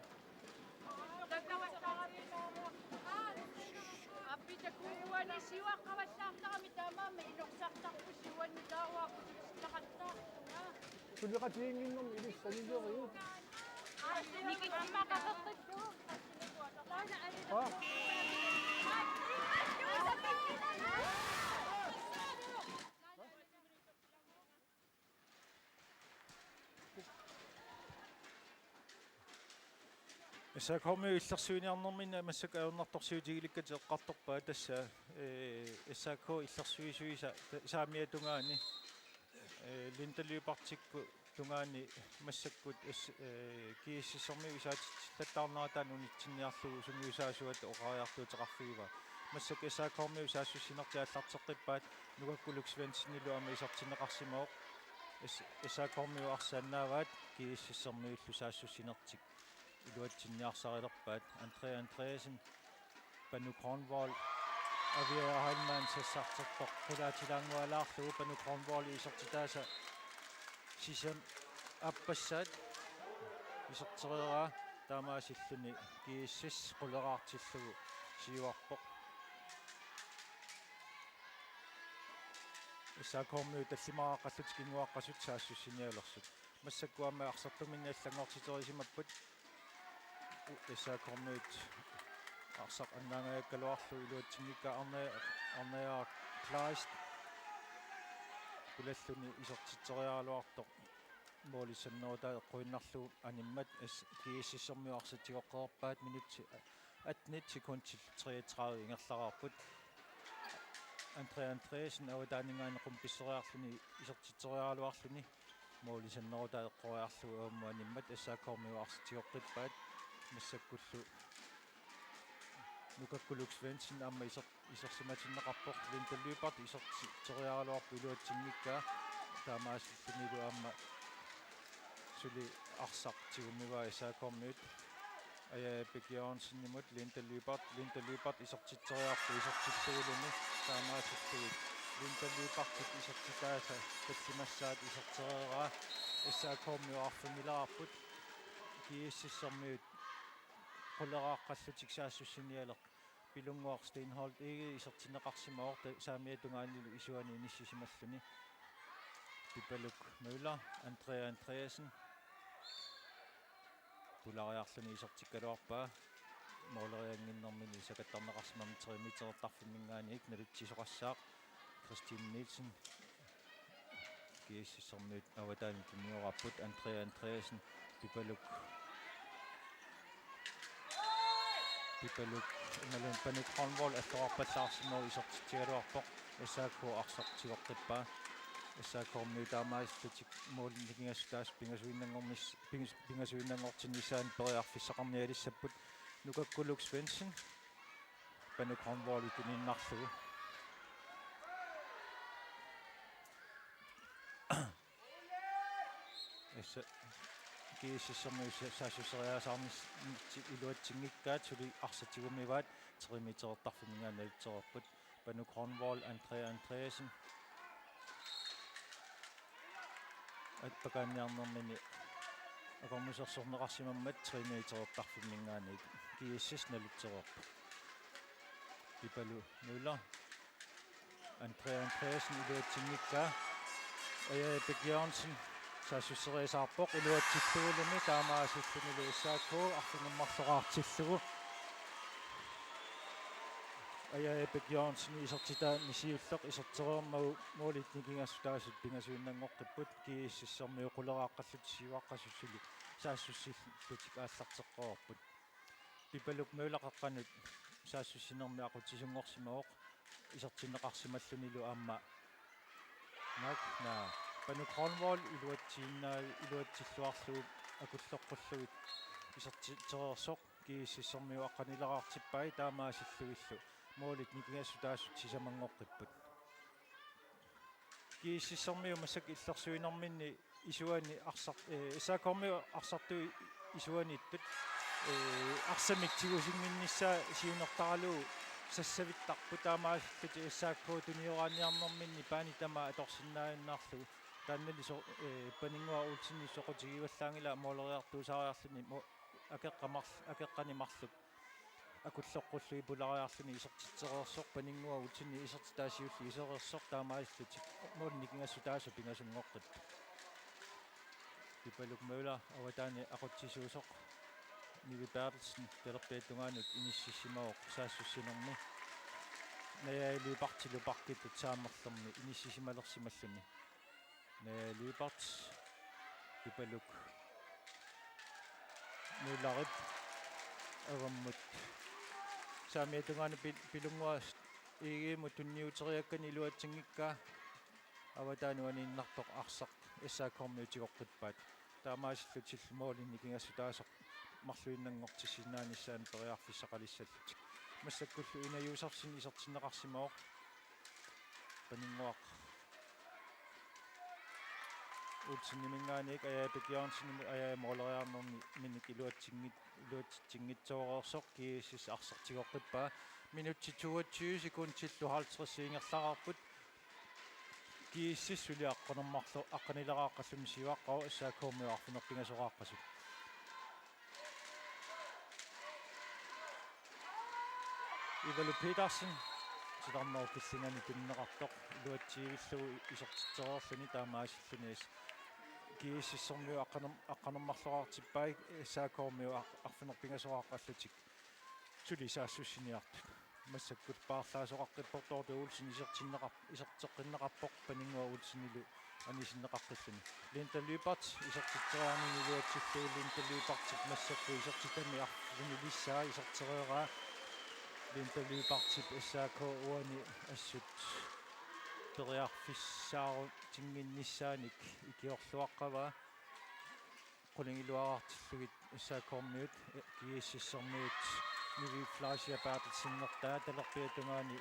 Appi takuani siuaqqavallaartarami taamaammat ilorsartarpusi uani taava akutikillaqattaarpunga. Suleqatiginnginnermi ilissi sanileriuk. Aa, nikissimaqalerpallu. Aa. SAK-rmiut illersuiniarnerminni massakkut ajornartorsiutigilikkatik eqqartorpaat, tassa, ee, SAK illersuisuisa ta-, saamiata tungaani, ee, Linda Lyberth-ikkut tungaani massakkut S-, ee, GSS-ermiut isaatitsillattaarnerat taanna unitsinniarlugu sungiusaasuata oqariartuuteqarfigivaa. Massakkut SAK-rmiut saassussinertik aallarteqqippaat, Nukakkuluk Svendsenilu aamma isertinneqarsimavoq. S-, SAK-rmiut arsaannaavaat GSS-ermiullu saassussinertik iluatsinniarsarilerpaat. Andrea Andreasen, Panu Kronvold, Aviaja Heilmann sassarterpoq qulaatilaanngualaarlugu, Panu Kronvold isertitaasa sisamanik aappassaat isertereeraa, taamaasilluni GSS quleraartillugu siuarpoq. SAK-rmiut tallimaaqqallutik kinguaqqasut saassussinialersut. Massakkut aamma arsartuminni allanngortiterisimapput. SAK-rmiut arsaq annaangajakkaluarlugu iluatsinngikkaa, Arne-, Arnajaaq Kleist. Pulalluni isertitseriaraluartoq. Måli sannerutaa eqquinnarlugu animmat S-, GSS-ermiut arsaq tigoqqereerpaat, minutsit attenit sekundit treogtredive ingerlareerput. Andrea Andreasen avataaninngaanniit qummut pisseriarluni isertitseriaraluarluni måli sannerutaa eqqoriarlugu aamma animmat SAK-rmiut arsaq tigoqqippaat, massakkullu Nukakkuluk Svendsen aamma iser-, isersimatinneqarpoq, Linda Lyberth isertitseriaraluarpoq iluatsinngikkaa, taamaasillunilu aamma suli arsaq tigummivaa SAK-rmiut. Aja Bech Jørgensenimut Linda Lyberth, Linda Lyberth isertitseriarpoq isertilluguluni, taamaasillugit Linda Lyberthip isertitaasa tallimassaat isertereeraa. SAK-rmiut arfinilaarput, GSS-ermiut quleraaqqallutik saassussinialerput. Pilunnguaq Steenholdt Egede isertinneqarsimavoq ta-, saamiata tungaanilu isuani inissisimalluni. Pipaluk Møller, Andrea Andreasen. Pulaariarluni isertikkaluarpaa. Måleriannginnermini sakattarneqarsimammat tre meterertarfimminngaanniit nalutsisoqassaaq. Christine Nielsen. GSS-ermiut avataani tunnioraapput, Andrea Andreasen, Pipaluk. Pipaluk, imaluunniit Panu Kronvold alluarpallaarsimavoq isertitsigaluarpoq, SAK arsaq tigoqqippaa. SAK-rmiut taamaasillutik målip nikingassutaasa pingasuinnanngornis-, pingas-, pingasuinnanngortinnissaanut periarfissaqarnialissapput. Nukakkuluk Svendsen, Panu Kronvoldip tuniinnarlugu. Tassa GSS-ermiut sa-, saassusseriaasaarnissaat iluatsinngikkaat suli arsaq tigummivaat, tre meterertarfimminngaanniit nalutsereerput. Panu Kronvold, Andrea Andreasen. Appakaanniarnermini akornusersorneqarsimammat tre meterertarfimminngaanniit GSS nalutsereerput. Pipaluk Møller. Andrea Andreasen iluatsinngikkaa. Aja Bech Jørgensen. Saassusseriasaarpoq iluatsillugulumi, taamaasillunilu S A K arfineq-marloraartillugu. Aja Erik Jørgensen isertitaani siulleq isertereermagu målit nikingassutaasut pingasuinnanngoqqipput. GSS-ermiut quleriaaqqallutik siuaqqasussuli saassussillutik aallarteqqaarput. Pipaluk Møller qeqqanut saassussinermi aqutsisunngorsimavoq isertinneqarsimallunilu aamma. Naak, naa, Panu Kronvold iluatsiinnaa-, iluatsilluarlugu akulloqqullugit isertitsereersoq. GSS-ermiut aqqanileraartippai, taamaasillugillu målit nikingassutaasut sisamanngoqqipput. GSS-ermiut massakkut illersuinerminni isuani arsar-, eh, S A K-rmiut arsartui isuaniittut, eh, arsamik tigusinnginnissaa siunertaralugu sassavittarput, taamaasillutik S A K tunioraanniarnerminni paani tamaat atorsinnaajunnaarlugu. Taannali so-, eh, Paninnguaq Olsenip soqutigivallaanngilaa måleriartuusaariarluni mo-, akeqqamar-, akeqqani marluk akulloqqullugit pulariarluni isertitsereersoq. Paninnguaq Olsenip isertitaa siulleq isereersoq, taamaasillutik målit nikingassutaasut pingasunngoqqipput. Pipaluk Møller avataani aqutsisuusoq. Nivi Berthelsen talerpiata tungaanut inississimavoq saassussinermi. Naja Lyberthilu pakkitut saammerlermi inissisimalersimalluni. Naja Lyberth, Pipaluk Møllerip avammut saamiata tungaanut pil-, Pilunnguaq Egedemut tunniuteriakkani iluatsinngikkaa. Avataani uaniinnartoq arsaq S A K-rmiut tigoqqippaat. Taamaasillutillu målit nikingassutaasoq marluinnanngortissinnaanissaanut periarfissaqalissallutik. Massakkullu Ina Josefsen isertinneqarsimavoq. Paninnguaq Olseniminngaanniit Aja Erik Jørgensenimut, Aja måleriarnerminik iluatsinngit-, iluatsitsinngitsooreersoq. GSS arsaq tigoqqippaa. Minutsit toogtyve sekundillu halvtreds ingerlareerput. GSS suli aqqaneq-marluk aqqanileraaqqalluni siuaqqavoq, S A K-rmiut arfineq-pingasoraaqqasut. Ivalu Petersen titarnerup killingani tunineqartoq iluatsiivillugu isertitsereerluni, taamaasilluni GSS-ermiut aqqaner-, aqqaneq-marloraartippai, S A K-rmiut ar-, arfineq-pingasoraaqqallutik suli saassussiniartut. Massakkut paarlaasoqaqqippoq, Dorthe Olsen isertinneqar-, iserteqqinneqarpoq Paninnguaq Olsenilu anisinneqaqqilluni. Linda Lyberth isertitseriarnini iluatsillugu, Linda Lyberthip massakkut isertitami arfinilissaa isertereeraa. Linda Lyberthip S A K uani assut periarfissaarutinnginnissaanik ikiorluaqqavaa. Qulingiluaartillugit S A K-rmiut, GSS-ermiut, Nivi Fleischer Berthelsenertaa talerpiata tungaani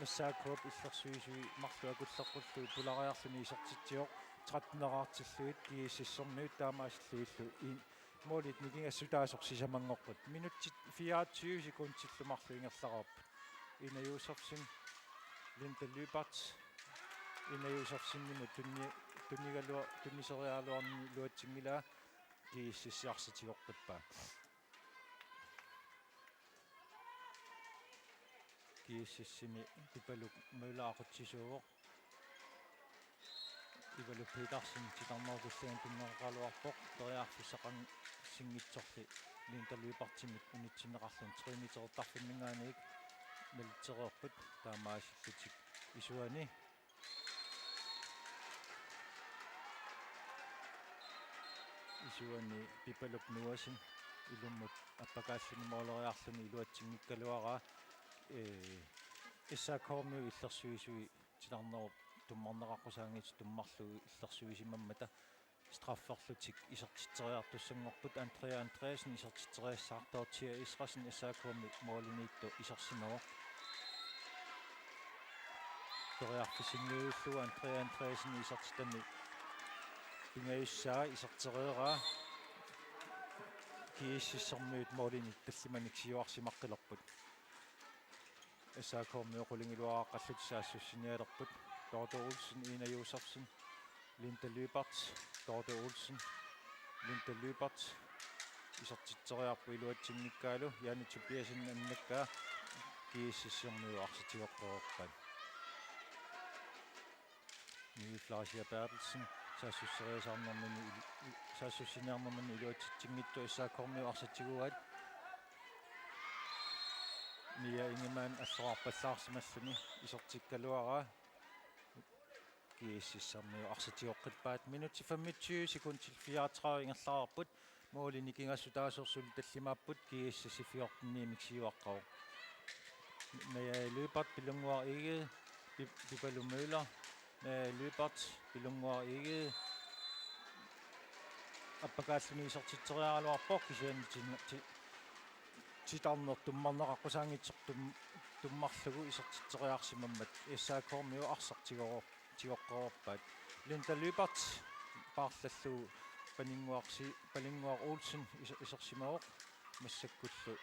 S A K-p illersuisui marluk akulloqqullugit pulariarluni isertitsivoq, tretten-eraartillugit GSS-ermiut taamaasillugillu i-, målit nikingassutaasoq sisamanngoqqippoq. Minutsit fireogtyve sekundillu marluk ingerlareerput. Ina Josefsen, Linda Lyberth, Ina Josefsenimut tunni-, tunnigalua-, tunniseriaraluarnini iluatsinngilaa, GSS arsaq tigoqqippaa. GSS-imi Pipaluk Møller aqutsisuuvoq. Ivalu Petersen titarnerup killingani tunineqaraluarpoq, periarfissaqarsinngitsorli Linda Lyberthimit unitsinneqarluni. Tre meterertarfimminngaanniit malitsereerput, taamaasillutik isuani. Isuani Pipaluk Noahsen ilummut appakaalluni måleriarluni iluatsinngikkaluaraa, ee, S A K-rmiut illersuisui titarnerup tummarneqaqqusaanngitsoq tummarlugu illersuisimammata strafferlutik isertitseriartussanngorput. Andrea Andreasen isertitseriassaartoq, Thea Israelsen S A K-mi målimiittoq isersimavoq. Periarfissinngillugu Andrea Andreasen isertitami pingajussaa isertereeraa. GSS-ermiut målinik tallimanik siuarsimaqqilerput. S A K-rmiut qulingiluaqqallutik saassussinialerput. Dorthe Olsen, Ina Josefsen, Linda Lyberth, Dorthe Olsen, Linda Lyberth isertitseriarpoq iluatsinngikkaalu, Jane Tobiassen annakkaa. GSS-ermiut arsaq tigoqqereerpaat. Nivi Fleischer Berthelsen Saassusseriasaarnermini il-, i-, saassussiniarnermini iluatsitsinngitsoq S A K-kormiut arsaq tiguaat. Mia Ingemann allorarpallaarsimalluni isertikkaluaraa. G S S-ermiut arsaq tigoqqippaat. Minutsit femogtyve sekundit fireogtredive ingerlareerput. Måli nikingassutaasoq suli tallimaapput, G S S fjorten-imik siuaqqavoq. Naja Lyberth, Pilunnguaq Egede, Pi-, Pipaluk Møller, Naja Lyberth, Pilunnguaq Egede. Appakaalluni isertitseriaraluarpoq kisianni tin-, ti-, titarneq tummarneqaqqusaanngitsoq tum-, tummarlugu isertitseriarsimammat S A K-kormiut arsaq tigoro-, tigoqqereerpaat. Linda Lyberth paarlallugu Paninnguaq Si-, Paninnguaq Olsen is-, isersimavoq massakkullu.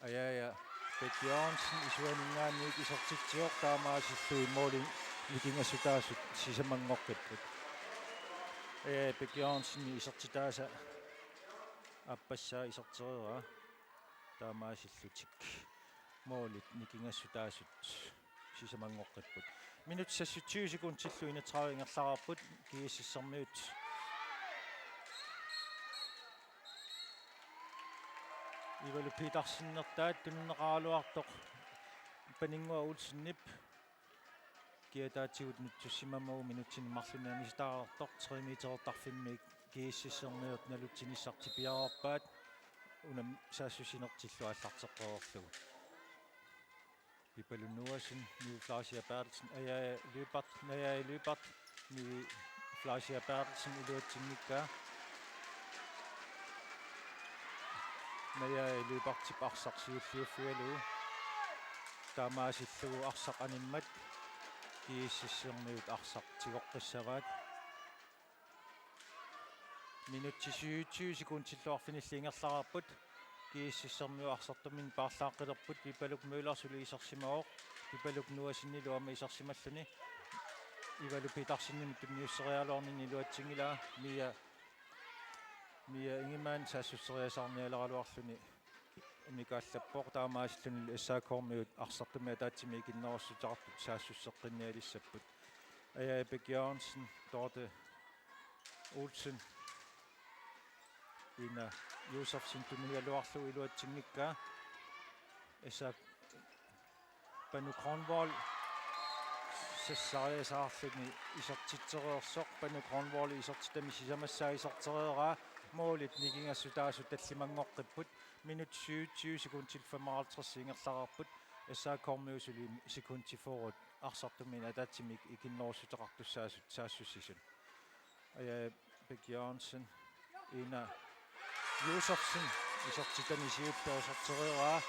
Ajaja Bech Jørgensen isuaninngaanniit isertitsivoq, taamaasilluni måli nikingassutaasut sisamanngoqqipput. Ajaja Bech Jørgensen isertitaasa aappassaa isertereeraa, taamaasillutik målit nikingassutaasut sisamanngoqqipput. Minutsit seksogtyve sekundillu enogtredive ingerlareerput, G S S-ermiut. Ivalu Petersenertaat tunineqaraluartoq Paninnguaq Olsenip kiataatigut nutsussimammagu minutsini marlunni anisatartoq, tre meterertarfimmi G S S-ermiut nalutsinissartik piareerpaat, una saassussinertillu aallarteqqereerlugu. Pipaluk Noahsen, Nivi Fleischer Berthelsen, Ajaja Lyberth, Naja Lyberth, Nivi Fleischer Berthelsen iluatsinngikkaa. Naja Lyberthip arsaq siulliuffigalugu. Taamaasillugu arsaq animmat G S S-ermiut arsaq tigoqqissavaat. Minutsit syvogtyve sekundillu arfinillit ingerlareerput. G S S-ermiut arsartuminnik paarlaaqqilerput, Pipaluk Møller suli isersimavoq. Pipaluk Noahsenilu aamma isersimalluni. Ivalu Petersenimit tunniusseriaraluarnini iluatsinngilaa, Mia, Mia Ingemann saassusseriasaarnialeraluarluni mikaallappoq, taamaasilluni S A K-kormiut arsartumik ataatsimik ikinnerussuteqartut saassusseqqinnialissapput. Ajaja Bech Jørgensen, Dorte Olsen, Ina Josefsen tunigaluarlugu iluatsinngikkaa. S A K Panu Kronvold sassariasaarluni isertitsereersoq. Panu Kronvold isertitami sisamassaa isertereeraa. Målit nikingassutaasut tallimanngoqqipput. Minut syvogtyve sekundit femoghalvtreds ingerlareerput. S A K-kormiut suli sekundit fyrre arsartumik ataatsimik ikinnerussuteqartussaasut saassussisut. Ajaja Bech Jørgensen, Ina Josefsen isertitami siulleq isertereeraa.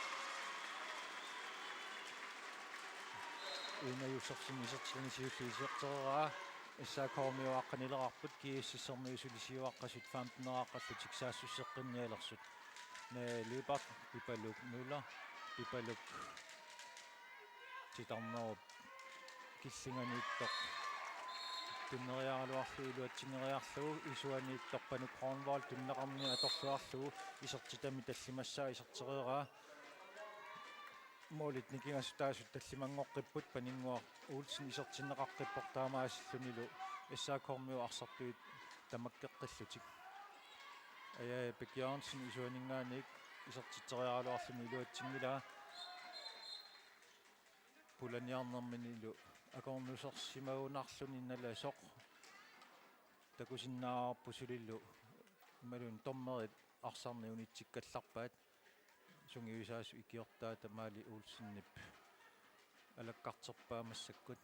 Ina Josefsen isertitami siulleq isertereeraa. S A K-kormiut aqqanileqarput, G S S-ermiut suli siuaqqasut femten-eraaqqallutik saassusseqqinnialersut. Naja Lyberth, Pipaluk Møller, Pipaluk titarnerup killinganiittoq tunniusseriaraluarlugu iluatsinngeriarlugu, isuaniittoq Panu Kronvold tunineqarnini atorluarlugu isertitami tallimassaa isertereeraa. Målit nikingassutaasut tallimanngoqqipput, Paninnguaq Olsen isertinneqaqqippoq taamaasillunilu S A K-kormiut arsartuit tamakkeqqillutik. Ajaja Bech Jørgensen isuaninngaanniit isertitseriaraluarluni iluatsinngilaa. Pulaniarnerminilu akornusersimagunarluni nalasoq takusinnaavarput sulillu, imaluunniit dommerit arsarneq unitsikkallarpaat. Sungiusaasut ikiortaata Maali Olsenip alakkarterpaa massakkut.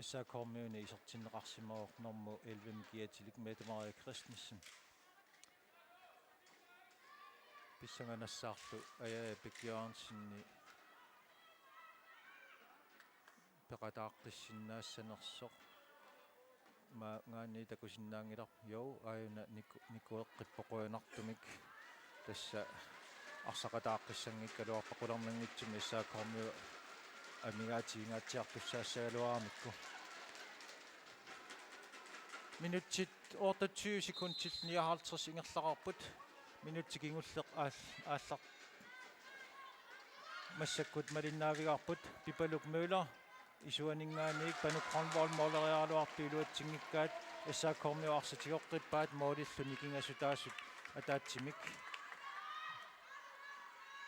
S A K-kormiuni isertinneqarsimavoq normu elleve-mi kiatilik Mette Marie Christensen. Pissanganassaarlu Ajaja Bech Jørgensenip peqataaqqissinnaasanersoq. Maanngaanniit takusinnaanngilarput, jo, aajuna niku-, nikueqqippoq qujanartumik. Tassa arsaqataaqqissanngikkaluarpat qularnanngitsumik S A K-kormiut amigaatigingaatsiartussaassagaluaramikku. Minutsit otteogtyve sekundit nioghalvtreds ingerlareerput. Minutsit kingulleq aal-, aallar-, massakkut malinnaavigaarput. Pipaluk Møller, Isuaninngaanniit Panu Grønvold måleriaraluartut iluatsinngikkaat, S A K-miut arsaq tigoqqippaat målillu nikingasutaasut ataatsimik.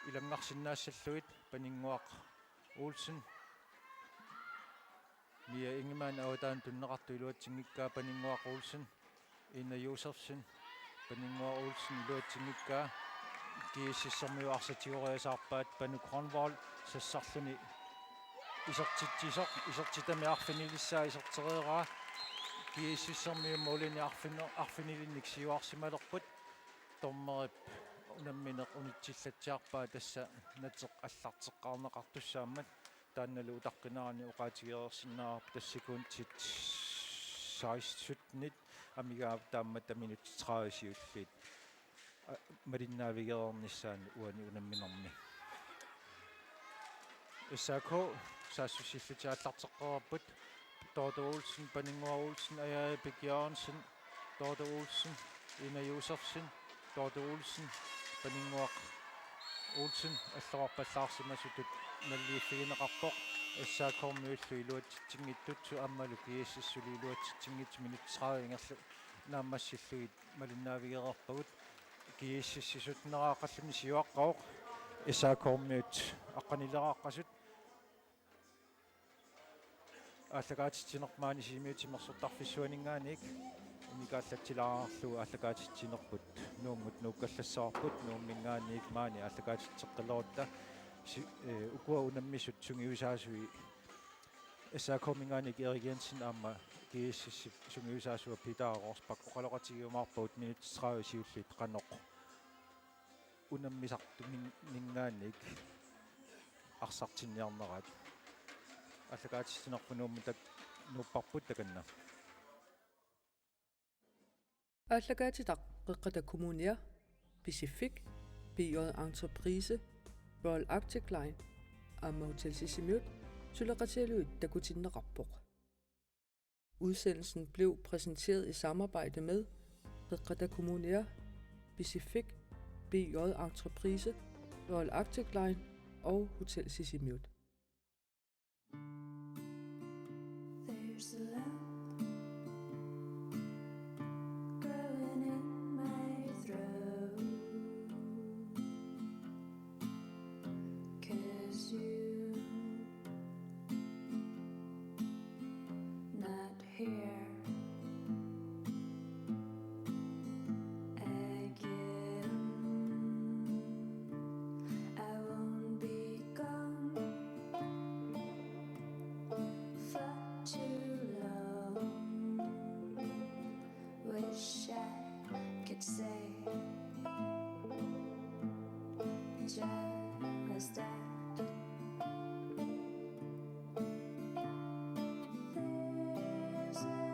Ilanngarsinnaassallugit Paninnguaq Olsen. Mia Ingemann avataanut tunineqartoq iluatsinngikkaa Paninnguaq Olsen. Ina Josefsen, Paninnguaq Olsen iluatsinngikkaa, GSS-ermiut arsaq tigoriasaarpaat, Panu Grønvold sassarluni isertitsisoq, isertitami arfinilissaa isertereeraa, GSS-ermiut målinik arfin-, arfinilinnik siuarsimalerput, dommerip unammineq unitsillatsiarpaa tassa nateq allarteqqaarneqartussaammat. Taannalu utaqqinerani oqaatigereersinnaavarput, tassa sekundit seksten syttenit amigaat taammata minutsit tredive siulliit, a, malinnaavigereernissaanut uani unamminermi. S A K saassussillutik aallarteqqaarput. Dorthe Olsen, Paninnguaq Olsen, Ajaja Bech Jørgensen, Dorthe Olsen, Ina Josefsen, Dorthe Olsen, Paninnguaq Olsen, allorarpallaarsimasutut nalliuffigineqarpoq, S A K-miullu iluatsitsinngitsut, aammalu GSS-uli iluatsitsinngitsut, minutsit tredive ingerlanerat naammassillugit malinnaavigereerpagut, GSS-isut neraaqalluni siuaqqavoq, S A K-miut aqqanileraaqqasut. Aallakaatitsineq maani Sisimiut timersortarfissuaninngaanniit unikaallatsilaarlugu aallakaatitsinerput Nuummut nuukkallassavarput, Nuumminngaanniit maani aallakaatitseqqilerutta si-, eh, ukua unammisut sungiusaasui S A K-minngaanniit Erik Jensen aamma GSS-ip sungiusaasua Peter Rosbach oqaloqatigiumaarpagut minutsit tredive siulliit qanoq unammisartuminninngaanniit arsartinniarneraat. Aallakaatitsinerput Nuummut tak-, nuupparput takanna. Aallakaatitaq Qeqqata Kommunia, Pisiffik, B J Entreprise, Royal Arctic Line aamma Hotel Sisimiut suleqatigalugit takutinneqarpoq. Udsendelsen blev præsenteret i samarbejde med Qeqqata Kommunia, Pisiffik, B J Entreprise, Royal Arctic Line og Hotel Sisimiut. There's a lump growing in my throat, 'cause you not here again. I won't be gone for too long. Wish I could say just that. There's a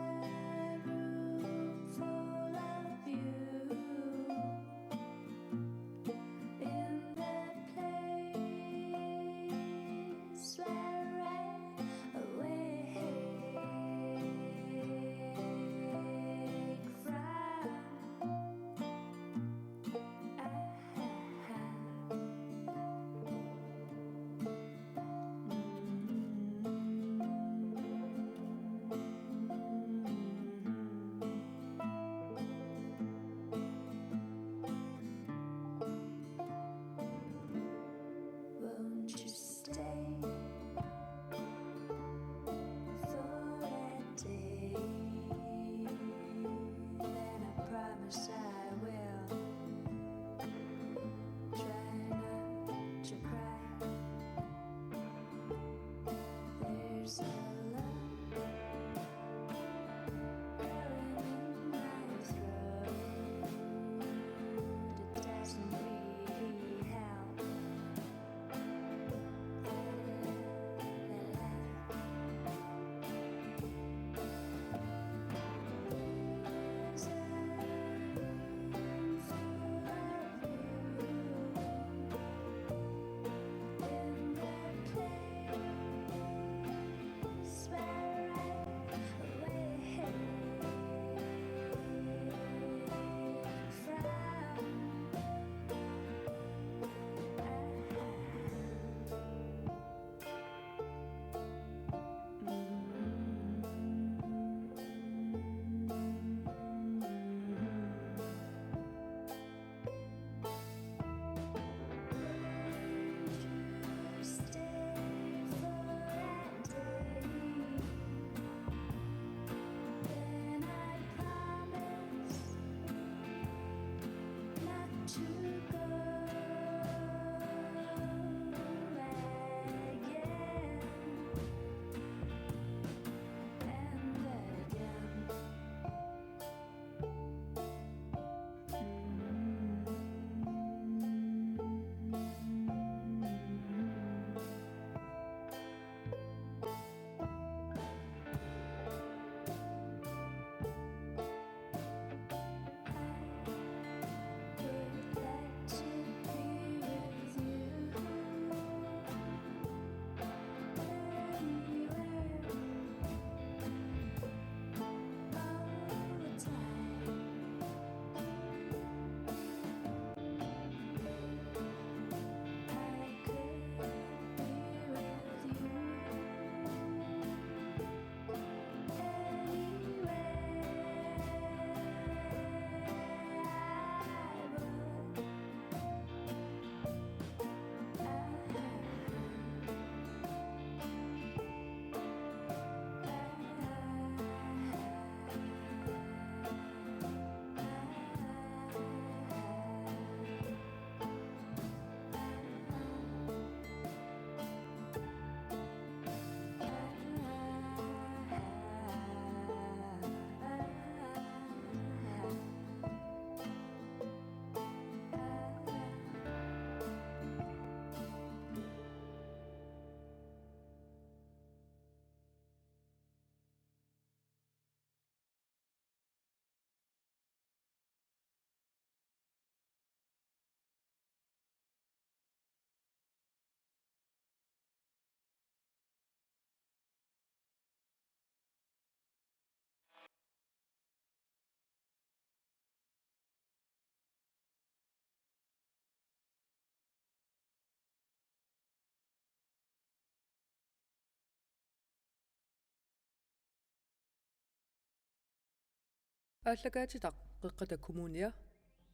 Aallakaatitaq Qeqqata Kommunia,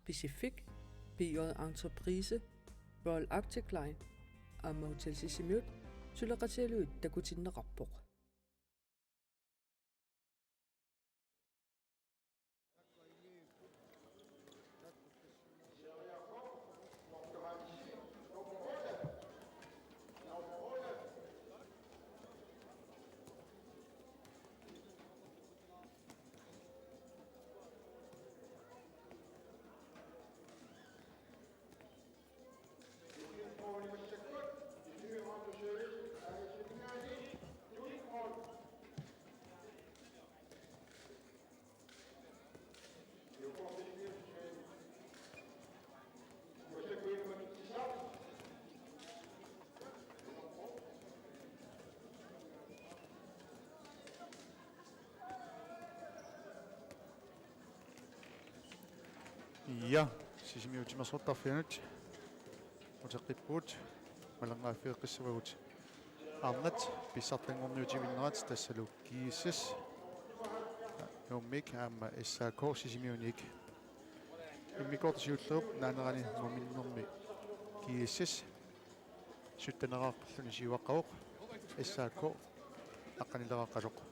Pisiffik, P J Entreprise, Royal Arctic Line aamma Hotel Sisimiut suleqatigalugit takutinneqarpoq. Ja, Sisimiut timersortarfianut uteqqippugut, maleqqaaffigeqqissavagut arnat pissartanngorniutivinnerat, tassalu G S S Nuummik aamma S A K Sisimiuniit. Immikkoortoq siullerup naanerani muminnermi G S S sytteneqarluni siuaqqavoq, S A K aqqanileqaqqasoq.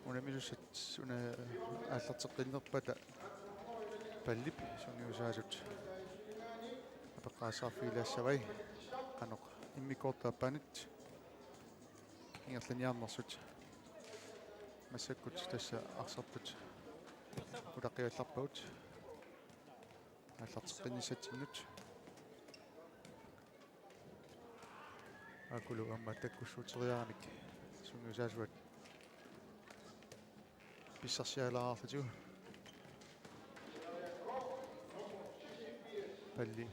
Unamisussat una aallarteqqinnerpata pallip sungiusaasut apeqqaassaarfigilaassavai qanoq immikkoortup aappaanut ingerlanniarnersut. Massakkut tassa arsartut utaqqigallarpagut aallarteqqinnissatsinnut. Akulu aamma takkussuuteriaramik sungiusaasuat pissarsialaarlugu. Palli.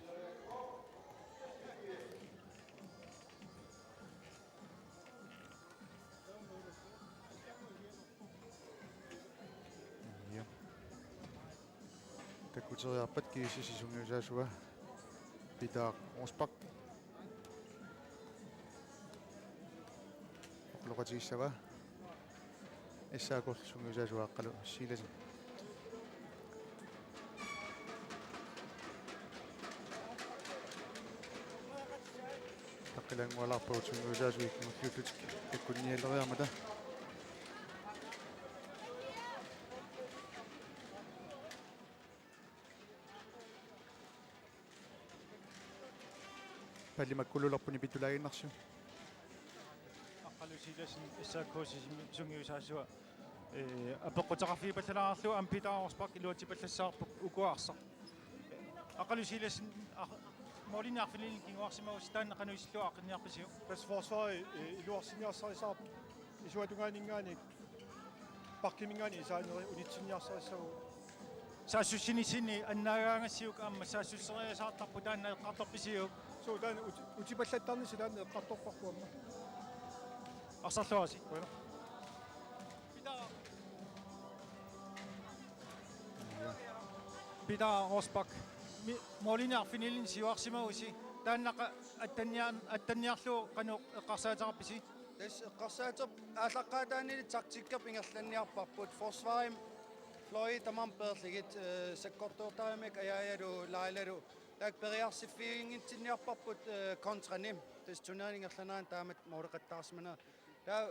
Ja. Takkuteriarpat G S S-ip sungiusaasua Peter Rosbach. Oqaloqatigissavaa S A K-p sungiusaasua Aqqalu Silassen. Taqqilaanngualaarpagut sungiusaasuit kingulliullutik takkunnialeriarmata. Palli makkululerput nipitulaaginnarsiuk. Aqqalu Silassen S A K-p simi-, sungiusaasua, ee, apeqqutaqarfigipallalaarlugu aamma Peter Rosbach iluatsipallassaarpoq ukua arsaq. Aqqalu Silassen, ar-, målimiit arfinillit kinguarsimagusi taanna qanoq isillugu aaqqinniarpisiuk? Tassa forsvarip, ee, iluarsinniarsarisaarpoq isuatungaaninngaanniit bakkiminngaanniit isaaneri unitsinniarsarissavagut. Saassussinissinni annaagaangassiuk aamma saassusseriasaartarput taanna eqqartorpisiuk? Suu, taanna uti-, utipallattarnissaq taanna eqqartorparput aamma. Arsarluarisi. Qujanaq. Peter. Peter Rosbach. Mi-, målimiit arfinillit siuarsimagusi. Taanna qa-, attanniar-, attanniarlugu qanoq eqqarsaateqarpisi? Tassa eqqarsaaterput aallaqqaataaniilli taktikkerput ingerlanniarparput. Forsvarimi fløjit tamarmik peerlugit, eh, sakkortuutaramik ajaajalu laalalu. Taakku periarsiffiginngitsinniarparput, eh, kontrani. Tassa turnering ingerlanerani taamatut måleqattaarsimanerat. Taava,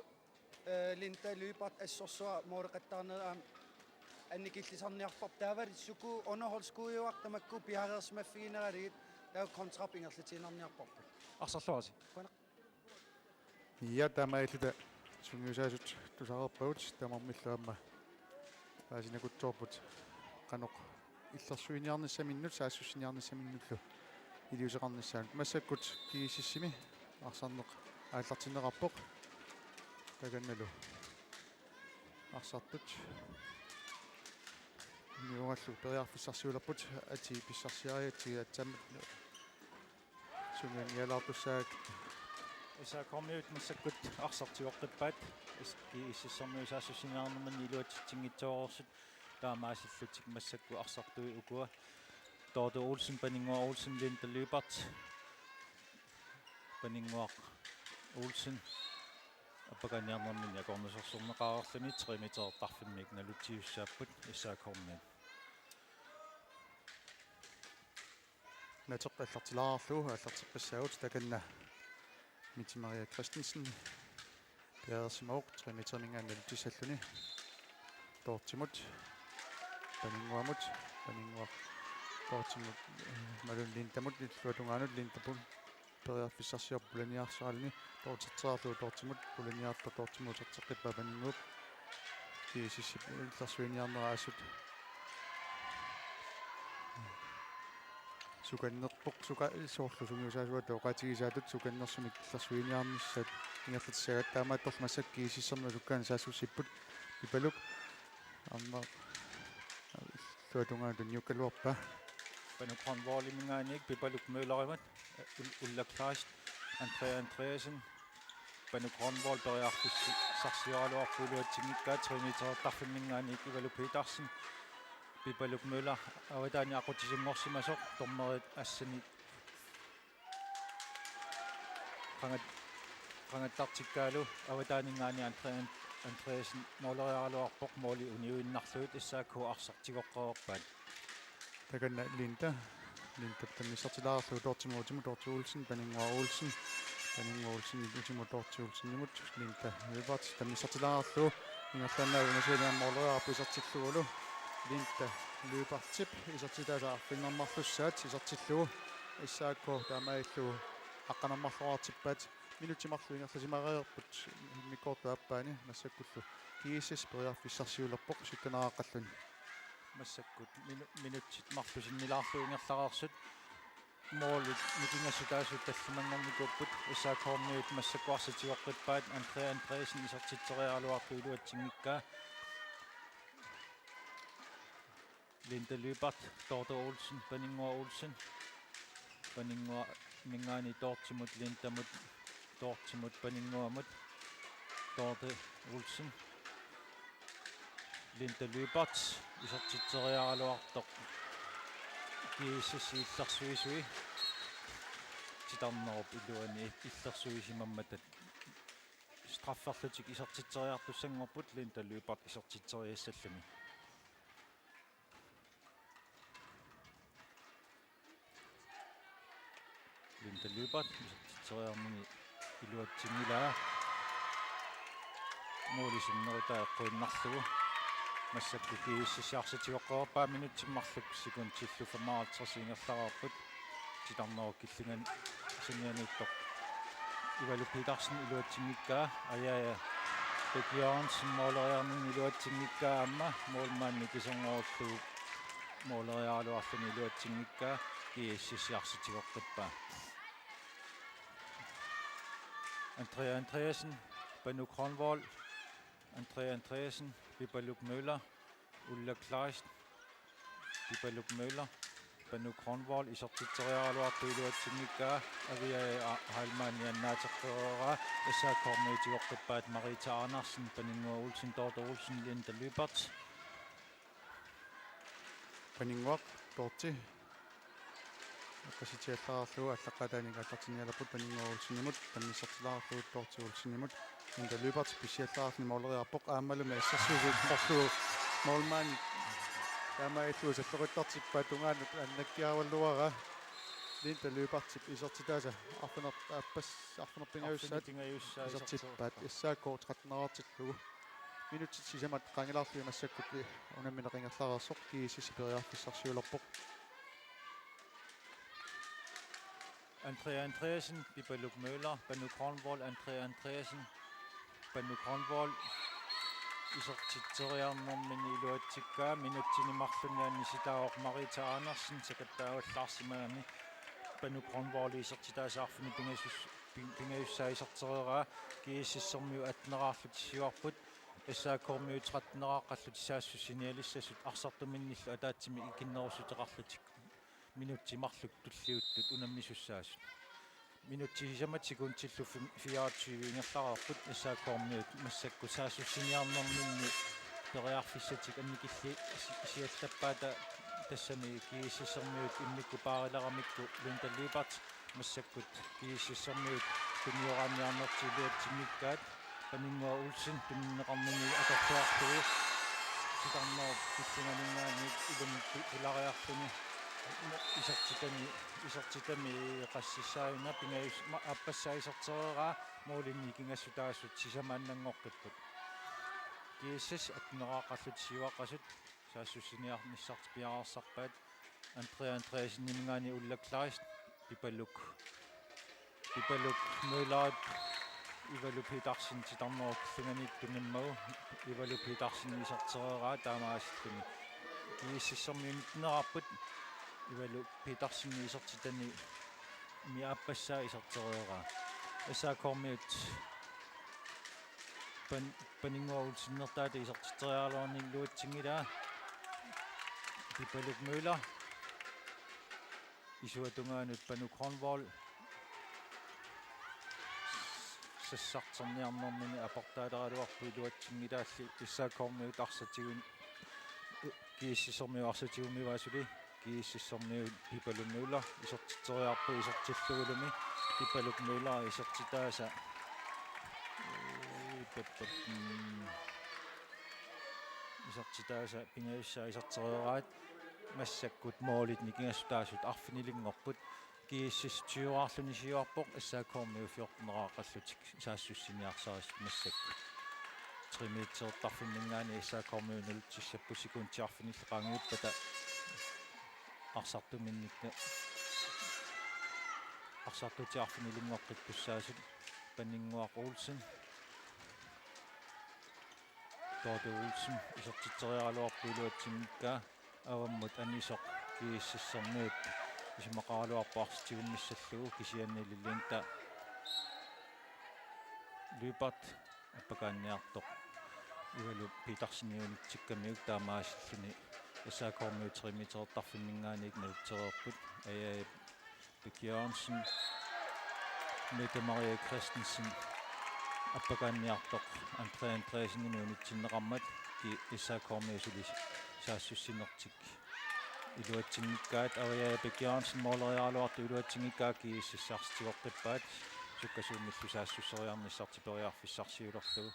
eh, Linda Lyberth assorsuaq måleqattaarnera aamma annikillisarniarparput. Taavalu suku underholdsskuujuartut tamakku piareersimaffigineralugit taava kontrap ingerlatiinnarniarparput. Arsarluarisi. Qujanaq. Ja, taamaalilluta sungiusaasut tusareerpagut tamarmillu aamma paasinakutsoorput qanoq illersuiniarnissaminnut saassussiniarnissaminnullu iliuuseqarnissaanut. Massakkut G S S-imi arsarneq aallartinneqarpoq. Takannalu arsartut immiugallu periarfissarsiulerput, atii pissarsiarigatsigit aatsaammat sungiunnialaartussaapput. S A K-miut massakkut arsaq tigoqqippaat, S-, G S S-ermiut saassussiniarnerminni iluatsitsinngitsoorsuit, taamaasillutik massakkut arsartui ukua. Dorte Olsen, Paninnguaq Olsen, Linda Lyberth, Paninnguaq Olsen, Appakaaniarnerminni akornusersorneqareerluni tre meterertarfimmiit nalutiussaapput S A K-miut. Nateq aallartilaarlugu aallarteqqissaagut, takanna Mette Maria Christensen piareersimavoq tre meteriminngaanniit nalutissalluni. Dorthimut, Paninnguamut, Paninnguaq Dorthimut, eh, imaluunniit Lindamut, illuatungaanut Lindamut periarfissarsiorpoq pulaniarsaraluni, Dortherteriarlugu Dorthimut, pulaniartoq Dorthimut uterteqqippaa Paninnguup. G S S-ip illersuiniarnera assut sukannerpoq, suka-, soorlu sungiusaasuata oqaatigisaatut sukannersumik illersuiniarnissaat ingerlatissagigaat, taamaattorli massakkut G S S-ermiut sukkaanut saassussipput. Pipaluk aamma illuatungaanut tunniukkaluarpaa. Panu Grønvoldiminngaanniit Pipaluk Møllerimut, Ul-, Ulla Kleist, Andrea Andreasen, Panu Grønvold periarfissarsioraluarpoq iluatsinngikkaa, tre meterertarfimminngaanniit Ivalu Petersen, Pipaluk Møller avataani aqutsisunngorsimasoq, dommerit assanni qangat-, qangattartikkaalu avataaninngaanniit Andrea Andreasen måleriaraluarpoq, måli uniuinnarlugu S A K arsaq tigoqqareerpaat. Takanna Linda. Linda tammissartilaarlugu Dorthimut utimut, Dorthe Olsen, Paninnguaq Olsen. Paninnguaq Olsen utimut Dorthe Olsenimut, Linda Lyberth tammissartilaarlugu ingerlaannaq unasianiam måleriarpoq isertillugulu. Linda Lyberthip isertitaasa arfineq-marlussaat isertillugu S A K taamaalillugu aqqaneq-marloriartippaat. Minutsit marluk ingerlasimareerput immikkoortup aappaani, massakkullu G S S periarfissarsiulerpoq sytteneraqqalluni. Massakkut minu-, minutsit marluk sinnilaarlugit ingerlareersut. Målit nikingassutaasut tallimanngornikuupput, S A K-miut massakkut arsaq tigoqqippaat, Andrea Andreasen isertitseriaraluarpoq iluatsinngikkaa. Linda Lyberth, Dorthe Olsen, Paninnguaq Olsen. Paninnguaminngaanniit Dorthimut, Lindamut, Dorthimut, Paninnguamut, Dorthe Olsen. Linda Lyberth isertitseriaraluartoq G S S-ip illersuisui. Titarnerup iluani illersuisimammata strafferlutik isertitseriartussanngorput, Linda Lyberth isertitseriassalluni. Linda Lyberth isertitseriarnini iluatsinngilaa. Måli sinnerutaa eqquinnarlugu. Massakkut G S S arsaq tigoqqareerpaa, minutsit marluk sekundillu femoghalvtreds ingerlareerput. Titarnerup killinganiittoq Ivalu Petersen iluatsinngikkaa, Aja Bech Jørgensen måleriarnini iluatsinngikkaa aamma, målmandip iserngorullugu måleriaraluarluni iluatsinngikkaa, G S S arsaq tigoqqippaa. Andrea Andreasen, Panu Grønvold, Andrea Andreasen, Pipaluk Møller, Ulla Kleist, Pipaluk Møller, Panu Grønvold isertitseriaraluartoq iluatsinngikkaa, Aviaja Heilmann annaateqqereeraa, S A K-miut tigoqqippaat, Marita Andersen, Paninnguaq Olsen, Dorthe Olsen, Linda Lyberth. Paninnguaq, Dorthe. Eqqassitiallaarlugu aallaqqaataaniit aallartinnialerput Paninnguaq Olsenimut, tammissartilaarlugu Dorthe Olsenimut. Linda Lyberth pissiallaarluni måleriarpoq, aammalumi assersuisuusoq målmandi taamaalillugu salloqittartippaat, tungaanut annakkiaraluaraa. Linda Lyberthip isertitaasa arfineq-, aappassaaffik arfineq-pingajussaat. Arfineq-pingajussaat isertippaat, isertippaat. S A K tretten-erartillugu. Minutsit sisamat qaangilaarlugit massakkut unammineq ingerlareersoq, G S S periarfissarsiulerpoq. Andrea Andreasen, Pipaluk Møller, Panu Grønvold, Andrea Andreasen, Panu Grønvold isertitseriarnermini iluatsikkaa, minutsini marlunni annisitaavoq Marita Andersen, sakattaavallaarsimagami. Panu Grønvold isertitaasa arfineq-pingasus-, pin-, pingajussaa isertereeraa, G S S-ermiut atten-eraarlutik siuarput, S A K-miut tretten-eraaqqallutik saassussinialissasut, arsartuminnillu ataatsimik ikinnerussuteqarlutik minutsit marluk tulliuttut unammisussaasut. Minutsit sisamat sekundillu fem-, fireogtyve ingerlareerput, S A K-miut massakkut saassussiniarnerminni periarfissatik annikilli-, isi-, isiallappaata, tassami G S S-ermiut immikkut paarileramikku Linda Lyberth massakkut G S S-ermiut tunnioraanniarnertik iluatsinngikkaat. Paninnguaq Olsen tunniunneqarnini atorluarlugu titarnerup tullianinngaanniit ilumut pi-, pilariarluni isertitami, isertitami qassissaajuna pingajus-, ma-, aappassaa isertereeraa målinik nikingassutaasut sisamaannanngoqqipput. GSS atteneraarlutik siuaqqasut saassussiniarnissartik piareersarpaat. Andrea Andreasseniminngaanniit Ulla Kleist, Pipaluk, Pipaluk Møllerip Ivalu Petersen titarnerup tullianiit tunimmagu, Ivalu Petersen isertereeraa taamaasilluni GSS-ermiut nitteneraarput, Ivalu Petersen isertitani mi aappassaa isertereeraa. SAK-kormiut Pan-, Paninnguaq Olsenertaata isertitseriaraluarnini iluatsinngilaa. Pipaluk Møller. Isuata tungaanut Panu Kronvold. Sassarterniarnermini aportaaleraluarpoq iluatsinngilaalli SAK-kormiut arsaq tigummi-, GSS-ermiut arsaq tigummivaat suli. GSS-ermiut Pipaluk Møller isertitseriarpoq isertillugulumi. Pipaluk Møller isertitaasa. Ee, pap, pap, mm. Isertitaasa pingajussaa isertereeraat massakkut målit nikingassutaasut arfinilinngorput. GSS tyveraarluni siuarpoq, SAK-kormiut fjorteneraaqallutik saassussiniarsarissut massakkut. Tre meterertarfimminngaanniit SAK-kormiut nalutsissapput sekundit arfinillit qaangiuppata arsartuminnikka-, arsartutit arfinilinngortittussaasut. Paninnguaq Olsen. Dorte Olsen isertitseriaraluarpoq iluatsinngikkaa. Avammut anisoq GSS-ermiut isumaqaraluarpoq arsaq tigummissallugu, kisiannili Linda Lyberth appakaanniartoq Ivalu Petersenip unitsikkamiuk taamaasilluni SAK-kormiut tre meterertarfimminngaanniit nalutsereerput. Aja Bech Jørgensen, Mette Marie Christensen appakaanniartoq Andrea Andreassenimit unitsinneqarmat, ki-, SAK-kormiut suli saassussinertik iluatsinngikkaat. Aja Bech Jørgensen måleriaraluartoq iluatsinngikkaa, GSS arsaq tigoqqippaat, sukkasuumillu saassusseriarnissartik periarfissarsiulerlugu.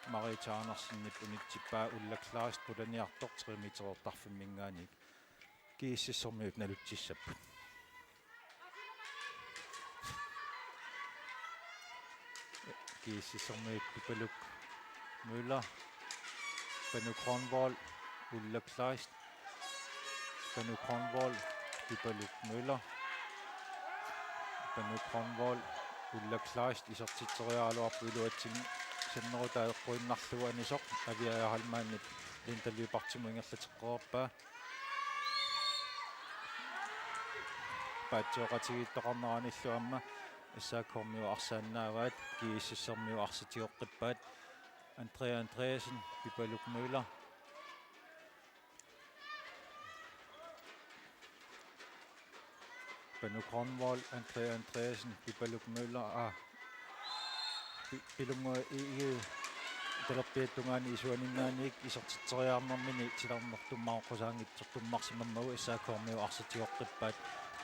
Marie Andersenip unitsippaa, Ulla Kleist qulaniartoq tre meterertarfimminngaanniit. GSS-ermiut nalutsissapput. GSS-ermiut Pipaluk Møller, Panu Kronvold, Ulla Kleist, Panu Kronvold, Pipaluk Møller, Panu Kronvold, Ulla Kleist isertitseriaraluarpoq iluatsinngikkaa, sannerutaa eqquinnarlugu anisoq, Aviaja Heilmannip Linda Lyberthimut ingerlateqqipaa. Paatsioqatigiittoqarneranillu aamma SAK-kormiut arsaannaavaat, GSS-ermiut arsaq tigoqqippaat. Andrea Andreasen, Pipaluk Møller. Panu Kronvold, Andrea Andreasen, Pipaluk Møller, aa, Pi-, Pilunnguaq Egede talerpiata tungaani isuaninngaanniit isertitseriarnermini titarnertummaaqqusaanngitsoq tummarsimammagu, SAK-kormiut arsaq tigoqqippaat.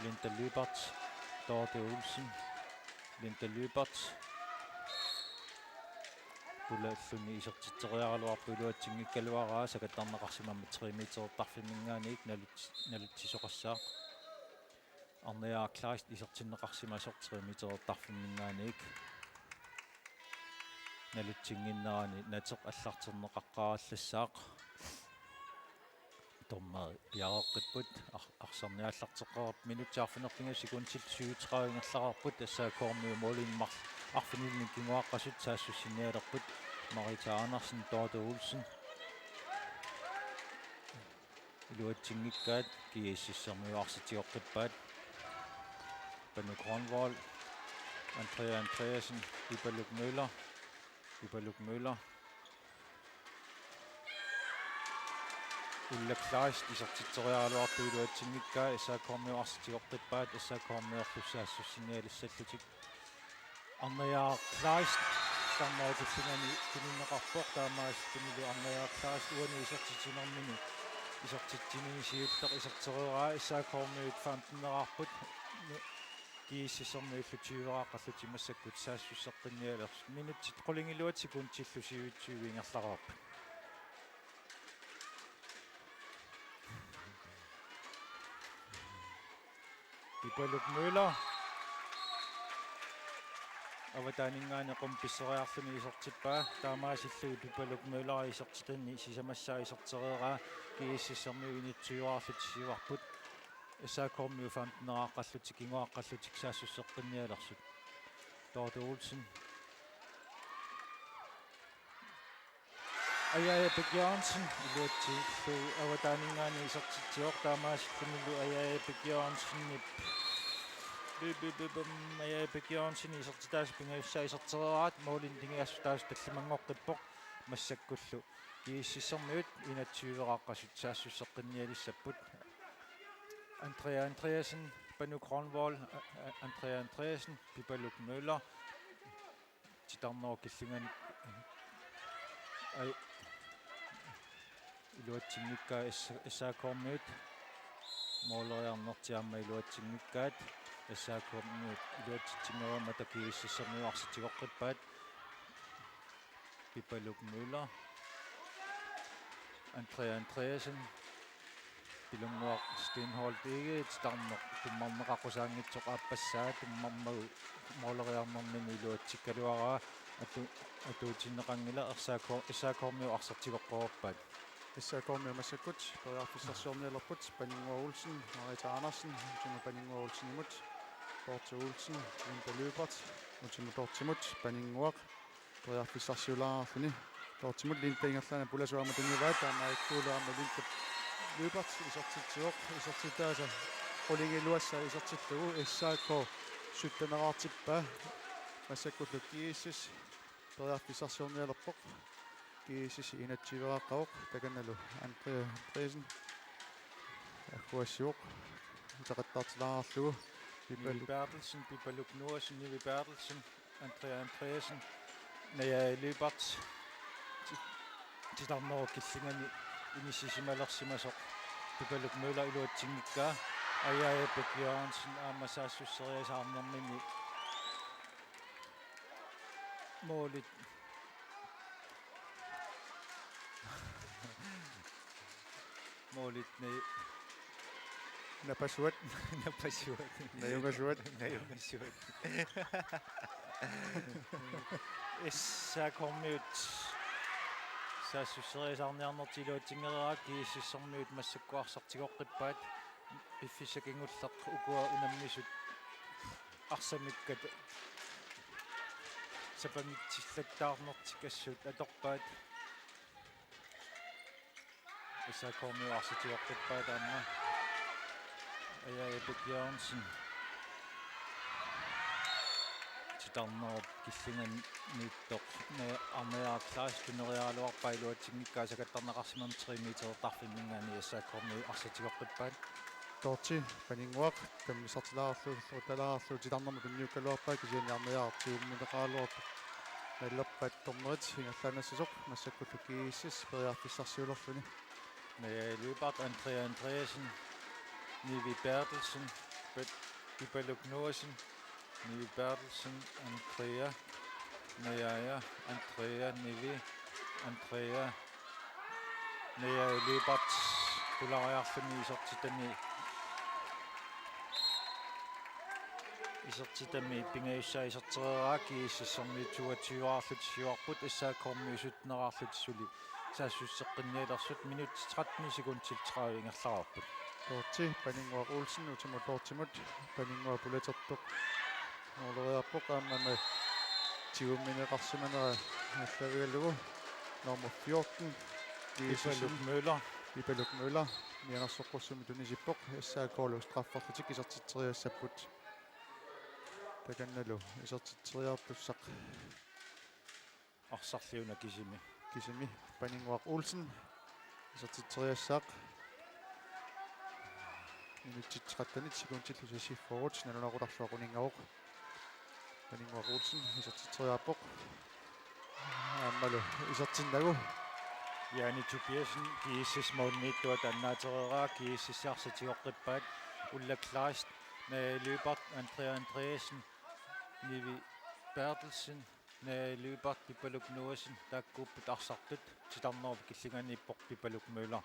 Linda Lyberth, Dorte Olsen, Linda Lyberth. Pulalluni isertitseriaraluarpoq iluatsinngikkaluaraa, sakattarneqarsimammat tre meterertarfimminngaanniit nalut-, nalutsisoqassaaq. Arne Jaak Kleist isertinneqarsimasoq tre meterertarfimminngaanniit nalutsinnginnerani nateq allarterneqaqqaarallassaaq. Dommeri piareeqqipput, ar-, arsarniaallarteqqippoq, minutsit arfineq-pingasut sekundit syvogtredive ingerlareerput, SAK-kormiut målinik mar-, arfinilimmik kinguaaqqasut saassussinialerput. Marita Andersen, Dorte Olsen. Iluatsinngikkaat, GSS-ermiut arsaq tigoqqippaat. Panu Kronvold, Andrea Andreasen, Pipaluk Møller, Pipaluk Møller. Ulla Kleist isertitseriaraluarpoq iluatsinngikkaa, SAK-kormiut arsaq tigoqqippaat, SAK-kormiut saassussinialissallutik. Arne Jaak Kleist, titarnerup tulliani tunniunneqarpoq, taamaasillunilu Arne Jaak Kleist uani isertitsinermini isertitsinini siulleq isertereeraa, SAK-kormiut femteneraarput. Nu-, GSS-ermiullu tyveqarlutik massakkut saassusseqqinnialersut. Minutsit qulingiluat sekundillu syvogtyve ingerlareerput. Pipaluk Møller. Avataaninngaanniit qummut pisseriarluni isertippaa. Taamaasilluni Pipaluk Møller isertitani sisamassaa isertereeraa. GSS-ermiut enogtyveqarlutik siuarput. SAK-rmiut femten-eqarlutik, kinguaqqallutik saassusseqqinnialersut. Dorthe Olsen. Ajaja Bech Jørgensen, iluatsillugu avataaninngaanniit isertitsivoq, taamaasillunilu Ajaja Bech Jørgensenip. Bip, bip, bip, bim, Ajaja Bech Jørgensen isertitaasut pingajussaat isertereeraat, målini tiguassutaasut tallimanngoqqippoq, massakkullu GSS-ermiut enogtyveqaqqasut saassusseqqinnialissapput. Andrea Andreasen, Panu Kronvold, a-, a-, Andrea Andreasen, Pipaluk Møller, titarnerup killingani. Ai. Iluatsinngikkaat S-, SAK-rmiut. Måleriarnertik aamma iluatsinngikkaat. SAK-rmiut iluatsitsinngikkaat, aamma takuissassarmiut arsaq tigoqqippaat. Pipaluk Møller. Andrea Andreasen. Pilunnguaq Steenholdt Egede titarneq tummarneq aqqusaanngitsoq aappassaa, tummarmagu måleriarnermini iluatsikkaluaraa, atu-, atuutsinneqanngilaq. SAK, SAK-rmiut arsaq tigoqqippaat. SAK-rmiut massakkut periarfissarsiornialerput, Paninnguaq Olsen, Marita Andersen, utimut Paninnguaq Olsenimut, Dorthe Olsen, Linda Lyberth, utimut Dorthemut, Paninnguaq, periarfissarsiulaarluni. Dorthemut Linda ingerlaannaq pulasoq aamma tunivaat, taamaakkuulluni aamma Linda Lyberth isertitsivoq, isertitaasa qulingiluassaq isertillugu SAK sytteneqartippaa, massakkullu GSS periarfissarsiornialerpoq. GSS enogtyveqaqqavoq, takannalu Andrea Andreasen agguaassivoq, utaqattaartilaarlugu. Nivi Pipaluk Berthelsen, Pipaluk Noahsen, Nivi Berthelsen, Andrea Andreasen, Naja Lyberth. Ti-, titarnerup killingani inissisimalersimasoq Pipaluk Møller iluatsinngikkaa. Ajaja Bech Jørgensen aamma saassusseriasaarnermini målit. Målit ni-, napasuat. Napasuat. Najungasuat. Najungasuat. SAK-rmiut saassusseriasaarniarnertik iluatsinngikkaat, GSS-ermiut massakkut arsaq tigoqqippaat. Piffissaq kingulleq ukua unammisut arsamikkat sapangitsillattaarnertik assut atorpaat. SAK-rmiut arsaq tigoqqippaat aamma. Ajaja Bech Jørgensen. Titarnerup killinganiittoq, ne-, Arnajaaq Kleist tuneriaraluarpaa, iluatsinngikkaa sakattarneqarsimammat tre meterertarfimminngaanniit SAK-rmiut arsaq tigoqqippaat. Dorthe Paninnguaq tammissartilaarlugu, talaarlugu titarnermut tunniukkaluarpaa, kisianni Arnajaaq tigummineqaraluarpoq. Nallerpaat dommerit ingerlaannassasoq, massakkullu GSS periarfissarsiulerluni. Naja Lyberth, Andrea Andreasen, Nivi Berthelsen, Pet-, Pipaluk Noahsen, Nivi Berthelsen, Andrea, Naja, Andrea, Nivi, Andrea, Naja Lyberth pulariarluni isertitani. Isertitami pingajussaa isertereeraa, GSS-ermiut toogtyveqarlutik siuarput, SAK-rmiut sytteneqarlutik suli saassusseqqinnialersut, minutsit tretten sekundit tredive ingerlareerput. Dorthe Paninnguaq Olsen utimut Dorthemut, Paninnguaq pulatertoq måleriarpoq, aammami tigummineqarsimanera allavigalugu nummer fjorten, Pipaluk Møller. Pipaluk Møller mianersoqqussummik tunisippoq, SAK-lu strafferlutik isertitseriassapput. Takannalu isertitseriartussaq. Arsarli una kisimi. Kisimi Paninnguaq Olsen isertitseriassaaq. Minutsit tretten sekundillu seksogfyrre, nalunaaqutaq aqquninngaavoq. Paninnguaq Olsen isertitseriarpoq. Aammalu isertinnagu. Jani Tobiassen, GSS-ip målimiittua annaatereeraa, GSS arsaq tigoqqippaat, Ulla Kleist, Naja Lyberth, Andrea Andreasen, Nivi Berthelsen, Naja Lyberth, Pipaluk Noahsen, taakkuupput arsartut. Titarnerup killinganiippoq Pipaluk Møller.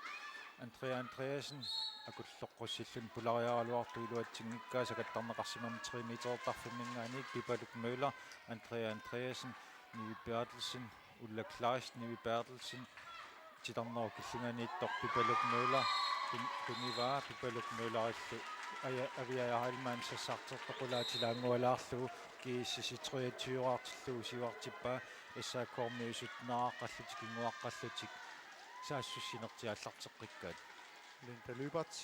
Andrea Andreasen akulloqqussilluni pulariaraluartoq iluatsinngikkaa sakattarneqarsimammat tre meterertarfimminngaanniit. Pipaluk Møller, Andrea Andreasen, Nivi Berthelsen, Ulla Kleist, Nivi Berthelsen, titarnerup killinganiittoq Pipaluk Møller, tun-, tunivaa Pipaluk Møllerillu. Aja-, Aviaja Heilmann sassartertoqulaatilaanngualaarlugu, GSS treogtyve-raartillugu siuartippaa, SAK-rmiut sytteneraqqallutik kinguaqqallutik saassussinertik aallarteqqikkaat. Linda Lyberth,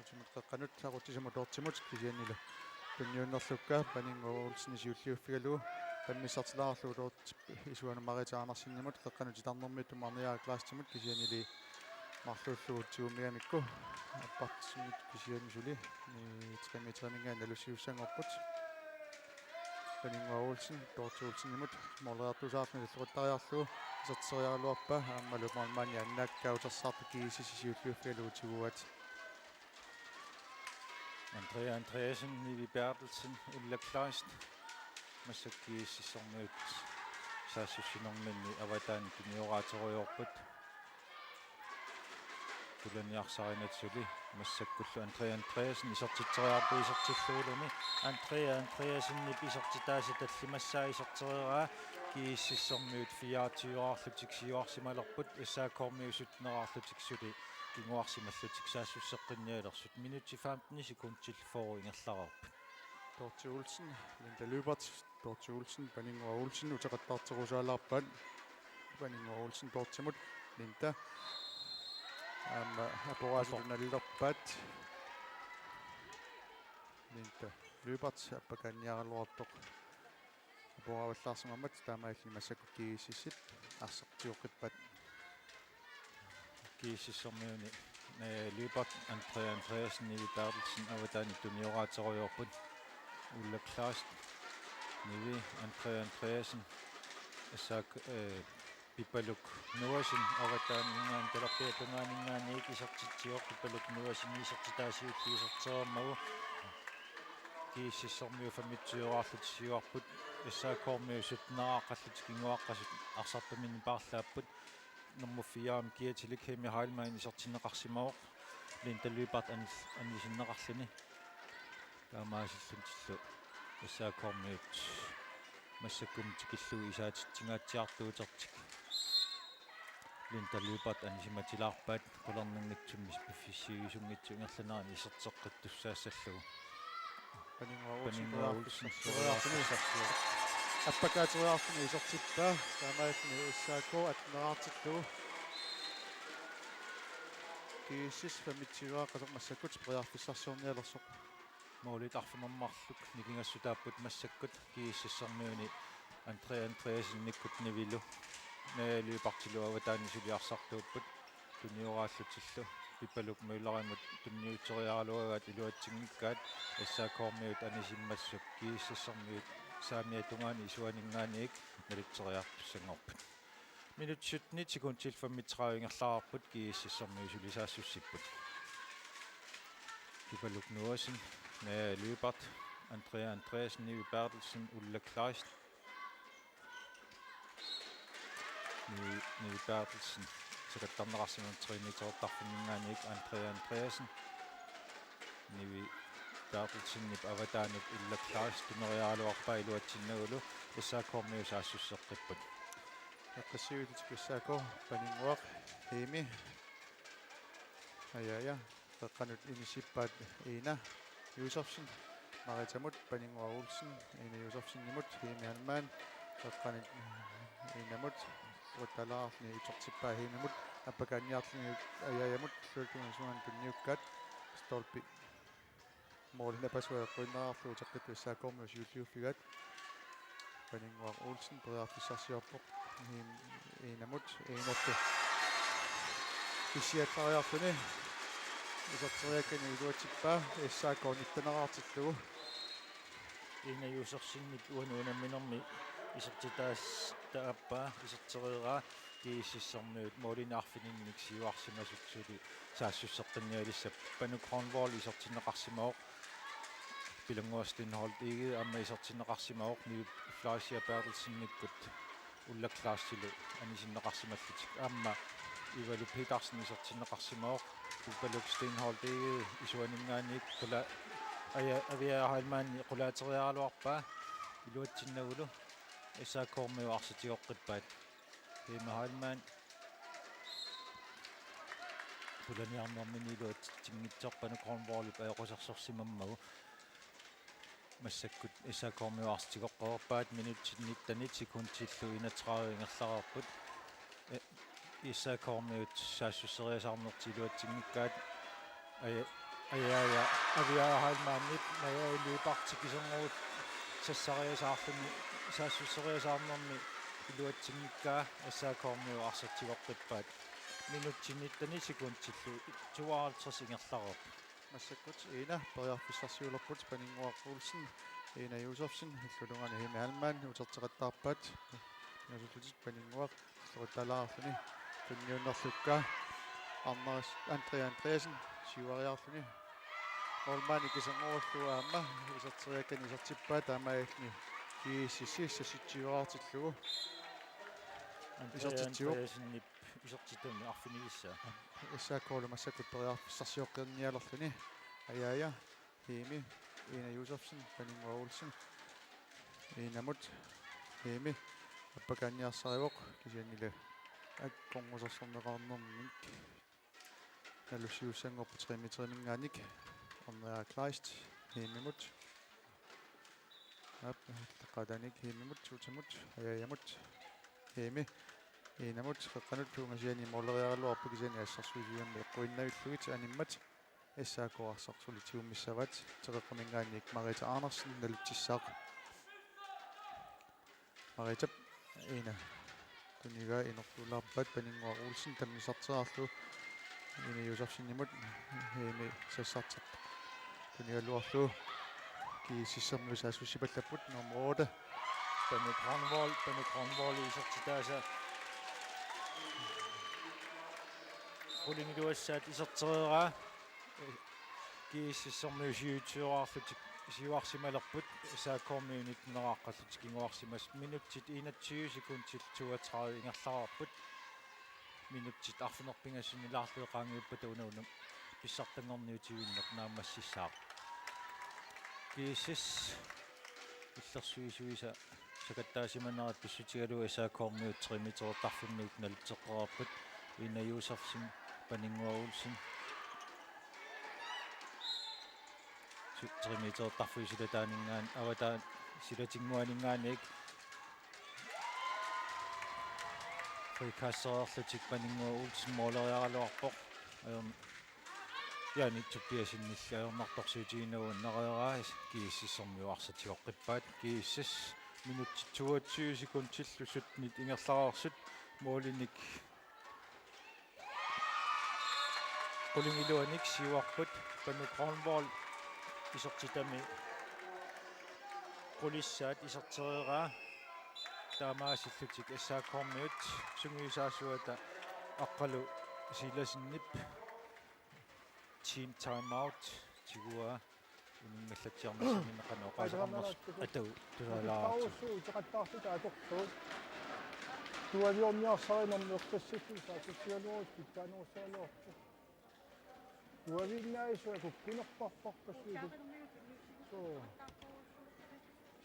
utimut qeqqanut, aqutsisamut toortimut, kisiannili tunniunnerlukka, Paninnguaq Olsen siulliuffigalugu, tammissartilaarlugu toortip isuanut Marita Andersenimut, qeqqanut titarnermiittut Marniara Kleistimut, kisiannili marluullugu tigummigamikku, appartimmit kisianni suli, ni tre meteriminngaanniit nalussiussanngorput. Paninnguaq Olsen, Dorthe Olsenimut, måleriartuusaarluni salloqittariarlugu, iserteriaraluarpaa, aammalu målmandi annaakkaat utersaartut GSS siulliuffigalugu tiguaat. Andrea Andreasen, Nivi Berthelsen, Ulla Kleist. Massakkut GSS-ermiut saassussinerminni avataani tunioraatsorujoorput. Pulaniarsarinatik suli massakkullu Andrea Andreasen isertitseriarpaa isertillugulumi. Andrea Andreasenip isertitaasa tallimassaa isertereeraa. GSS-ermiut fireogtyve-raarlutik siuarsimalerput, SAK-rmiut sytteneraarlutik suli kinguarsimallutik saassusseqqinnialersut. Minutsit femten sekundit fyrre ingerlareerput. Dorthe Olsen, Linda Lyberth, Dorthe Olsen, Paninnguaq Olsen, uteqattaarterusaalaarpaat. Paninnguaq Olsen Dorthemut, Linda. Aamma aporaasutut Apo. Nalilerpaat. Linda Lyberth, appakaanniaraluartoq. Aporaavallaarsimammat taamaalilluni massakkut GSS-ip arsaq tioqqippaat. GSS-ermiuni, eh, Lyberth, Andrea Andreasen, Nivi Berthelsen avataani tunioraatsorujoorput. Ulla Kleist, Nivi, Andrea Andreasen, SAK, eh, Pipaluk Noahsen avataaninngaanniit talerpiata tungaaninngaanniit isertitsioq, Pipaluk Noahsen isertitaasiullu isertereermagu. GSS-ermiut femogtyve-raarlutik siuarput, SAK-rmiut sytteneraqqallutik kinguaqqasut arsartuminni paarlaapput. Nummer fire-mi kiatilik Hemi Heilmann isertinneqarsimavoq, Linda Lyberth an-, anisinneqarluni. Taamaasillunillu SAK-rmiut massakkut tikillugu isaatitsingaatsiartuutertik Linda Lyberth anisimatilaarpaat, qularnanngitsumik piffissaq sivisunngitsoq ingerlanerani iserteqqittussaassallugu. Paninnguaq Olsen Paninnguaq Olsen periarfissarsiorluni. Periarfissarsiorluni. Appakaateriarluni isertippaa, taamaalilluni SAK atteneraartillugu. GSS femogtyve-raqqasoq massakkut periarfissarsiornialersoq. Målit arfineq-marluk nikingassutaapput massakkut, GSS-ermiuni Andrea Andreasenikkut Nivilu, Naja Lyberthilu avataani suli arsartuupput. Tunioraallutillu Pipaluk Møllerimut tunniuteriaraluagaat iluatsinngikkaat, SAK-rmiut anisimmassuk GSS-ermiut saamiata tungaanut isuaninngaanniit nalitseriartussanngorput. Minutsit sytten sekundit femogtredive ingerlareerput, GSS-ermiut suli saassussipput. Pipaluk Noahsen, Naja Lyberth, Andrea Andreasen, Nivi Berthelsen, Ulla Kleist. Nivi, Nivi Berthelsen sakattarneqarsimammat tre meterertarfimminngaanniit, Andrea Andreasen. Nivi Berthelsenip avataanut Ulla Kleist tuneriaraluarpaa iluatsinnagulu, SAK-rmiut saassusseqqipput. Eqqissiguutit SAK, Paninnguaq, Hemi. Aja, aja. Qeqqanut inissippaat Ina Josefsen Maritamut, Paninnguaq Olsen Ina Josefsenimut, Hemi Heilmann qeqqanut Inamut, uattalaarluni isertippaa Hemimut, appakaanniarluni Ajajamut, tulluulluni isuanut tunniukkaat, stolpi målip napasua eqquinnaraarlugu uteqqittoq SAK-rmiut siulliuffigaat. Paninnguaq Olsen periarfissarsiorpoq. Iin-, Iinamut, Iinap issiattariarluni iserteriakkani iluatsippaa, SAK nitteneraartillugu. Ina Josefsenip uani unamminermi isertitaasat aappaa isertereeraa, GSS-ermiut målinik arfininnik siuarsimasut suli saassusseqqinnialissapput. Panu Kronvold isertinneqarsimavoq. Pilannguaq Steenholdt Egede aamma isertinneqarsimavoq, Nivi Fleischer Berthelsennikkut Ullak Laarsilu anisinneqarsimallutik. Aamma Ivalu Petersen isertinneqarsimavoq. Ivalu Steenholdt Egede isuaninngaanniit qula-, aja-, Aviaja Heilmann qulaateriaraluarpaa iluatsinnagulu S A K-miut arsaq tigoqqippaat. Hemi Heilmann qulaniarnermini iluatsitsinngitsoq Panu Kronvoldip ajoqusersorsimammagu. Massakkut S A K-miut arsaq tigoqqaarpaat, minutsit nittenit sekundillu enogtredive ingerlareerput. E, S A K-miut saassusseriasaarnertik iluatsinngikkaat. Aja-, Aviaja, Aviaja Heilmannip Naja Lyberth tikisinnerup sassariasaarluni, saassusseriasaarnermi iluatsinngikkaa, S A K-miut arsaq tigoqqippaat. Minutsit nittenit sekundillu tooghalvtreds ingerlareerput. Massakkut Ina periarfissarsiulerput, Paninnguaq Olsen, Ina Josefsen, illulungani Hemi Heilmann uterteqattaarpaat. Pingasullutik Paninnguaq illuattalaarluni tunniunnerlukkaa. Arnars-, Andrea Andreasen siuariarluni. Målmandi kiserngorullugu aamma iserteriakkani isertippaat, taamaalilluni G S S sassitsiveraartillugu. Andrea Isertitsivoq. Andreasenip isertitami arfinilissaa. S A K-lu massakkut periarfissarsioqqinnialerluni. Aviaja, Hemi, Ina Josefsen, Paninnguaq Olsen. Inamut, Hemi, appakaanniarsarivoq, kisiannili akornusersorneqarnermik nalussiussanngorpoq tre meteriminngaanniit. Andrea Kleist, Hemimut. Aap, taqqaataaniit Hemimut, utimut, Avijajamut. Hemi, Inamut, qeqqanut ungasiani måleriaraluarpoq, kisianni assersuisui aamma eqquinnavillugit animmat S A K arsaq suli tigummissavaat, teqeqqaminngaanniit Marita Andersen nalutsissaaq. Maritap Ina tunigaa inortuulaarpaat, Paninnguaq Olsen tammisarteriarlugu Ina Josefsenimut, Hemi sassarterpoq. Tunigaluarlugu G S S-ermiut saassussipallapput, nummer otte. Panu Kronvold, Panu Kronvold isertitaasa qulingiluassaat isertereeraa. G S S-ermiut siutsiorarlutik siuarsimalerput, S A K-miunit nunaqarlutik kinguarsimasut. Minutsit enogtyve sekundit toogtredive ingerlareerput. Minutsit arfineq-pingasunnilaarlugit qaangiuppata una-una pissartanngorniutivinneq naammassissaaq. G S S illersuisuisa sakattaasimanerat pissutigalugu S A K-miut tre meterertarfimmiit nalutseqqaarput. Ina Josefsen, Paninnguaq Olsen. Su-, tre meterertarfiup silataaninngaan-, avataan silatinnguaninngaanniit. Frikastereerlutik Paninnguaq Olsen måleriaraluarpoq. Ajorn-, Jaani Tobiassenilli ajornartorsiutiginagu annareeraa, G S S-ermiut arsaq tigoqqippaat. G S S minutsit toogtyve sekundillu syttenit ingerlareersut målinik qulingiluanik siuarput, Panu Kronvold isertitami qulissaat isertereeraa. Taamaasillutik S A K-miut sungiusaasuata Aqqalu Silasenip team timeout tiguaa. Uninngallatsiarnissaminni qanoq oqaaseqarnersoq atau tusaalaaratsi. Uteqattaarluta atorlugu. Tuaviorniarsarinermi eqqissillugu saassussigaluarutta pitsaanerussagaluarpoq. Tuaviinnaasut akukkunerparparpassuit. Soo.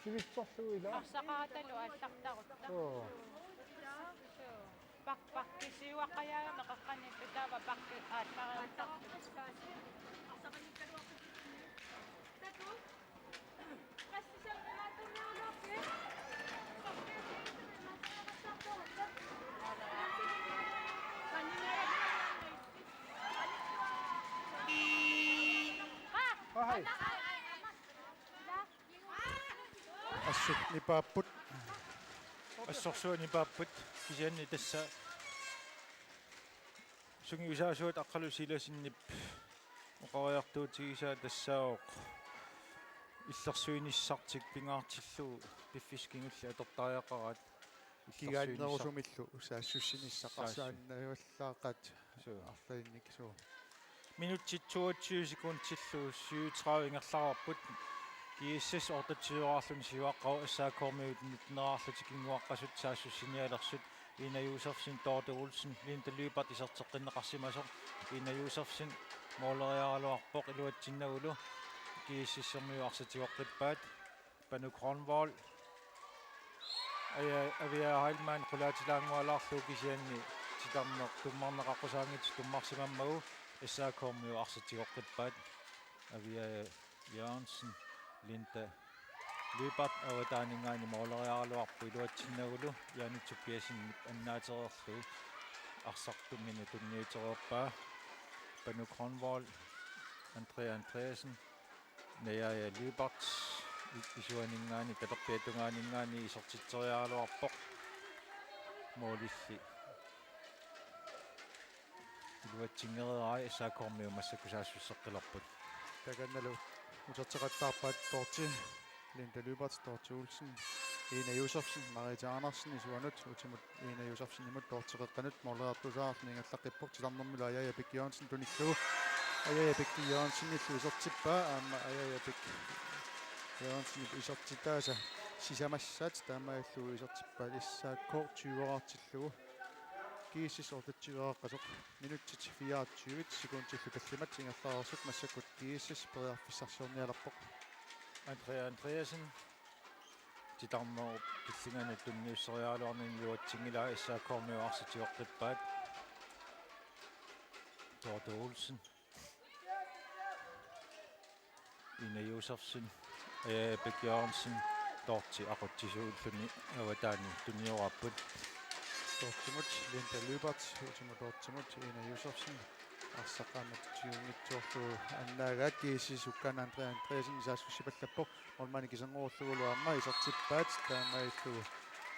Sivitsorlugu ilaa. Arsaqaratalu aallartarutta. Soo. Soo. Pak-, pakkisiuaqqajaagami qeqqaniippoq, taava pakki aallariartarpoq. Hej. Assut nipaapput. Assorsuaq nipaapput. Kisianni tassa sungiusaasuata Aqqalu Silasenip oqariartuutigisaa tassaavoq illersuinissartik pingaartillugu piffissaq kingulleq atortariaqaraat. Illersuinissaq. Kigaannerusumillu saassussinissaq. Saassu-. Arsaannavallaaqaat. Suu. Arlalinnik suu. Minutsit toogtyve sekundillu syvogtredive ingerlareerput. G S S otteogtyve-raarluni siuaqqavoq, S A K-miut nitteneraarlutik kinguaqqasut saassussinialersut. Ina Josefsen, Dorte Olsen, Linda Lyberth iserteqqinneqarsimasoq. Ina Josefsen mooleriaraluarpoq iluatsinnagulu. G S S-ermiut arsaq tigoqqippaat. Panu Grønvold. Aja, Avia Heilmann qulaatilaanngualaarlugu kisianni titarneq tummarneqaqqusaanngitsoq tummarsimammagu S A K-miut arsaq tigoqqippaat. Avia Jørgensen, Linda Lyberth avataaninngaanniit mooleriaraluarpoq iluatsinnagulu, Janitsup Tobiassenip annaatereerlugu arsartuminut tunniutereerpaa. Panu Grønvold, Andrea Andreasen, Naja Lyberth i-, isuaninngaanniit, talerpiata tungaaninngaanniit isertitseriaraluarpoq. Moolilli iluatsinngeriarai, S A K-miut massakkut saassusseqqilerput. Takannalu uterteqattaarpaat Dorte, Linda Lyberth, Dorte Olsen, Ina Josefsen, Marita Andersen isuanut, utimut Ina Josefsenimut Dorte qeqqanut mooleriartuusaarluni ingerlaqqippoq. Titarnermilu Ajaja Bech Jørgensen tunillugu. Ajaja Bech Jørgensenillu isertippaa, aamma Ajaja Bech Jørgensenip isertitaasa sisamassaat, taamaalillugu isertippaat S A K tyveraartillugu. G S S otteogtyve-raqqasoq, minutsit fireogtyve sekundillu tallimat ingerlareersut massakkut G S S periarfissarsiornialerpoq. Andrea Andreasen titarnerup killinganut tunniusseriaraluarnini iluatsinngilaa, S A K-miut arsaq tigoqqippaat. Dorte Olsen. Ina Josefsen, eh, Bech Jørgensen, Dorte aqutsisuulluni avataani tunnioraapput. Dortemut Linda Lyberth, utimut Dortemut Ina Josefsen. Arsaq qaammat tiguinngitsoorlugu annaagaat. G S S sukkaanut Andrea Andreasen saassussipallappoq. Målmandi kiserngorullugulu aamma isertippaat, taamaalillugu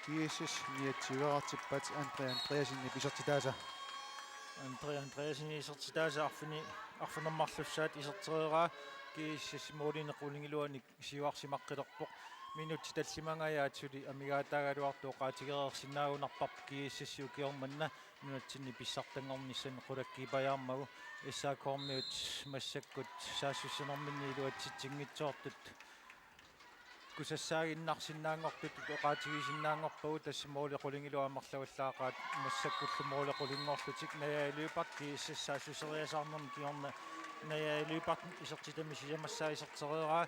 G S S niogtyve-raartippaat Andrea Andreasenip isertitaasa. Andrea Andreasenip isertitaasa arfini-, arfineq-marlussaat isertereeraa. G S S-ip målinik qulingiluanik siuarsimaqqilerpoq. Minutsit tallimangajaat suli amigaataagaluartut oqaatigereersinnaagunarparput G S S ukioq manna nunatsinni pissartanngornissannut qulakkiipajaarmagu. S A K-miut massakkut saassussinerminni iluatsitsinngitsoortut kusassaaginnarsinnaanngortutut oqaatigisinnaanngorpagut, tassa måli qulingiluat amerlavallaaqaat massakkullu måli qulinngorlutik. Naja Lyberth, G S S saassusseriasaarnermi kingorna Naja Lyberth isertitami sisamassaa isertereeraa.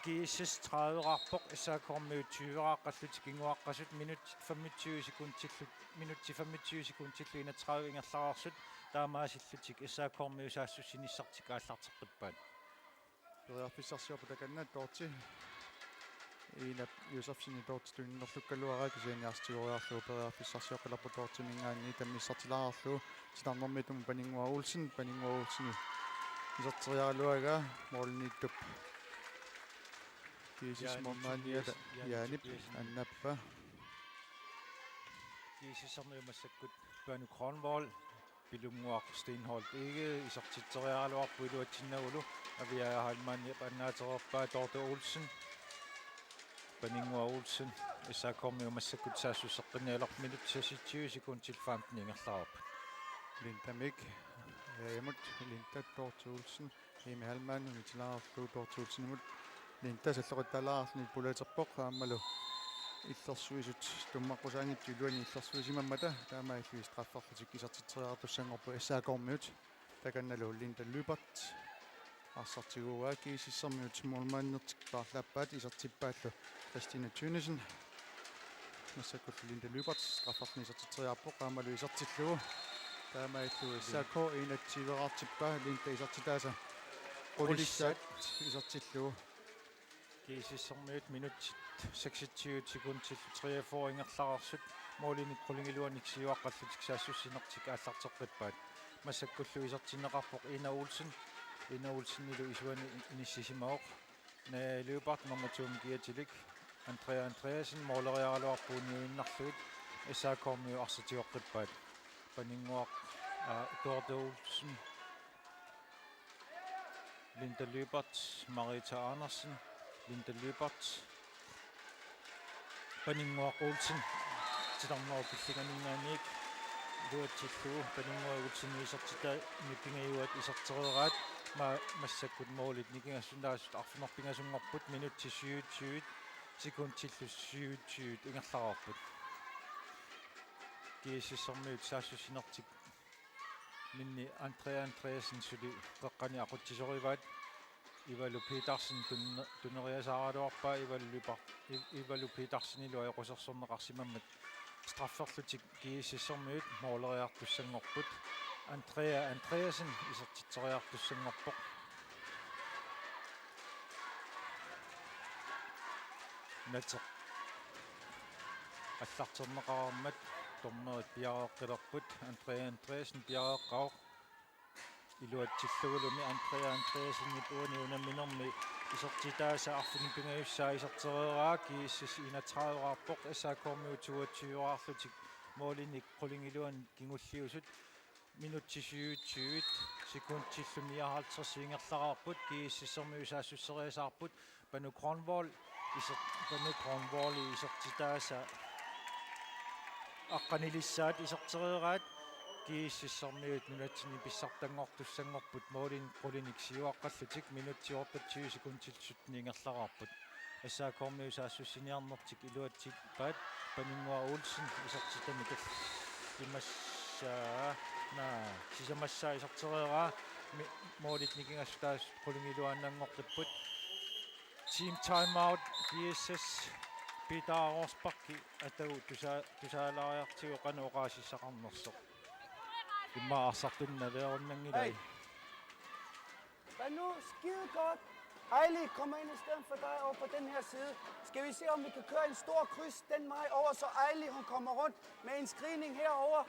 G S S tredive-raarpoq, S A K-miut tyve-raaqqallutik kinguaqqasut, minutsit femogtyve sekundillu, minutsit femogtyve sekundillu enogtredive ingerlareersut, taamaasillutik S A K-miut saassussinissartik aallarteqqippaat. Periarfissarsiorpoq takanna Dorte. Ina Josefsenip Dorte tuninnerlukkaluaraa, kisianni arsaq tigoriarlugu periarfissarsioqqilerpoq Dorteminngaanniit tammissartilaarlugu. Titarnermiittumut Paninnguaq Olsen, Paninnguaq Olsen iserteriaraluaraa målimiittup G S S-ip målmandiata Jaanip Tobiassen annappaa. G S S-ermiut massakkut Panu Grønvold, Pilunnguaq Steenholdt Egede isertitseriaraluarpoq iluatsinnagulu. Avia Heilmannip annaatereerpaa Dorte Olsen. Paninnguaq Olsen, S A K-miut massakkut saassusseqqinnialerput, minutsit seksogtyve sekundit femten ingerlareerput. Lindamik, Aajamut, Linda, Dorte Olsen, Imi Heilmann unitilaarlugu Dorte Olsenimut. Linda salloqittaalaarluni pulaterpoq aammalu illersuisut tummaqqusaanngitsut iluanni illersuisimammata, taamaalilluni strafferlutik isertitseriartussanngorput S A K-miut. Takannalu Linda Lyberth arsaq tiguaa. G S S-ermiut målmandertik paarlaappaat, isertippaallu Christine Tønnesen. Massakkullu Linda Lyberth strafferluni isertitseriarpoq aammalu isertillugu. Taamaalillugu S A K enogtyve-raartippaa, Linda isertitaasa qulissaat isertillugu. G S S-ermiut minutsit seksogtyve sekundillu treogfyrre ingerlareersut målinik qulingiluanik siuaqqallutik saassussinertik aallarteqqippaat. Massakkullu isertinneqarpoq Ina Olsen. Ina Olsenilu isuani inissisimavoq. Naja Lyberth nummer to-mut kiatilik. Andrea Andreasen måleriaraluarpoq uniuinnarlugu. S A K-miut arsaq tigoqqippaat. Paninnguaq, aa, Dorte Olsen. Linda Lyberth, Marita Andersen, Linda Lyberth, Paninnguaq Olsen, titarnerup killinganinngaanniit iluatsillugu, Paninnguaq Olsen isertitaani pingajuat isertereeraat, ma-, massakkut målit nikingassutaasut arfineq-pingasunngorput, minutsit syvogtyve sekundillu syvogtyve ingerlareerput. GSS-ermiut saassussinertik minni Andrea Andreasen suli qeqqani aqutsisorivaat. Ivalu Petersen tun-, tuneriasaaraluarpaa, Ivalu Par-, I-, Ivalu Petersenilu ajoqusersorneqarsimammat strafferlutik GSS-ermiut måleriartussanngorput. Andrea Andreasen isertitseriartussanngorpoq. Nateq allarterneqareermat dommerit piareeqqilerput. Andrea Andreasen piareeqqavoq. Iluatsillugulumi Andrea Andreasenip uani unamminermi isertitaasa arfineq-pingajussaa isertereeraa. GSS enogtredive-raarpoq, SAK-rmiut toogtyve-raarlutik målinik qulingiluanik kingulliusut. Minutsit syvogtyve sekundillu nioghalvtreds ingerlareerput, GSS-ermiut saassusseriasaarput. Panu Grønvold iser-, Panu Grønvold isertitaasa aqqanilissaat isertereeraat. GSS-ermiut nunatsinni pissartanngortussanngorput målinik qulinik siuaqqallutik, minutsit otteogtyve sekundillu sytten ingerlareerput. SAK-rmiut saassussiniarnertik iluatsippaat. Panunnguaq Olsen isertitani tallimassaa, naa, sisamassaa isertereeraa, mi-, målit nikingassutaasut qulingiluaannanngortipput. Team timeout, GSS. Peter Rosbach atagu tusa-, tusaalaariartigu qanoq oqaasissaqarnersoq. Immaqa arsartunik naleerunnanngilai. Hey. Hvad nu? Skide godt. Ejli kommer ind i stedet for dig over på den her side. Skal vi se, om vi kan køre en stor kryds den vej over, så Ejli, hun kommer rundt med en screening herover.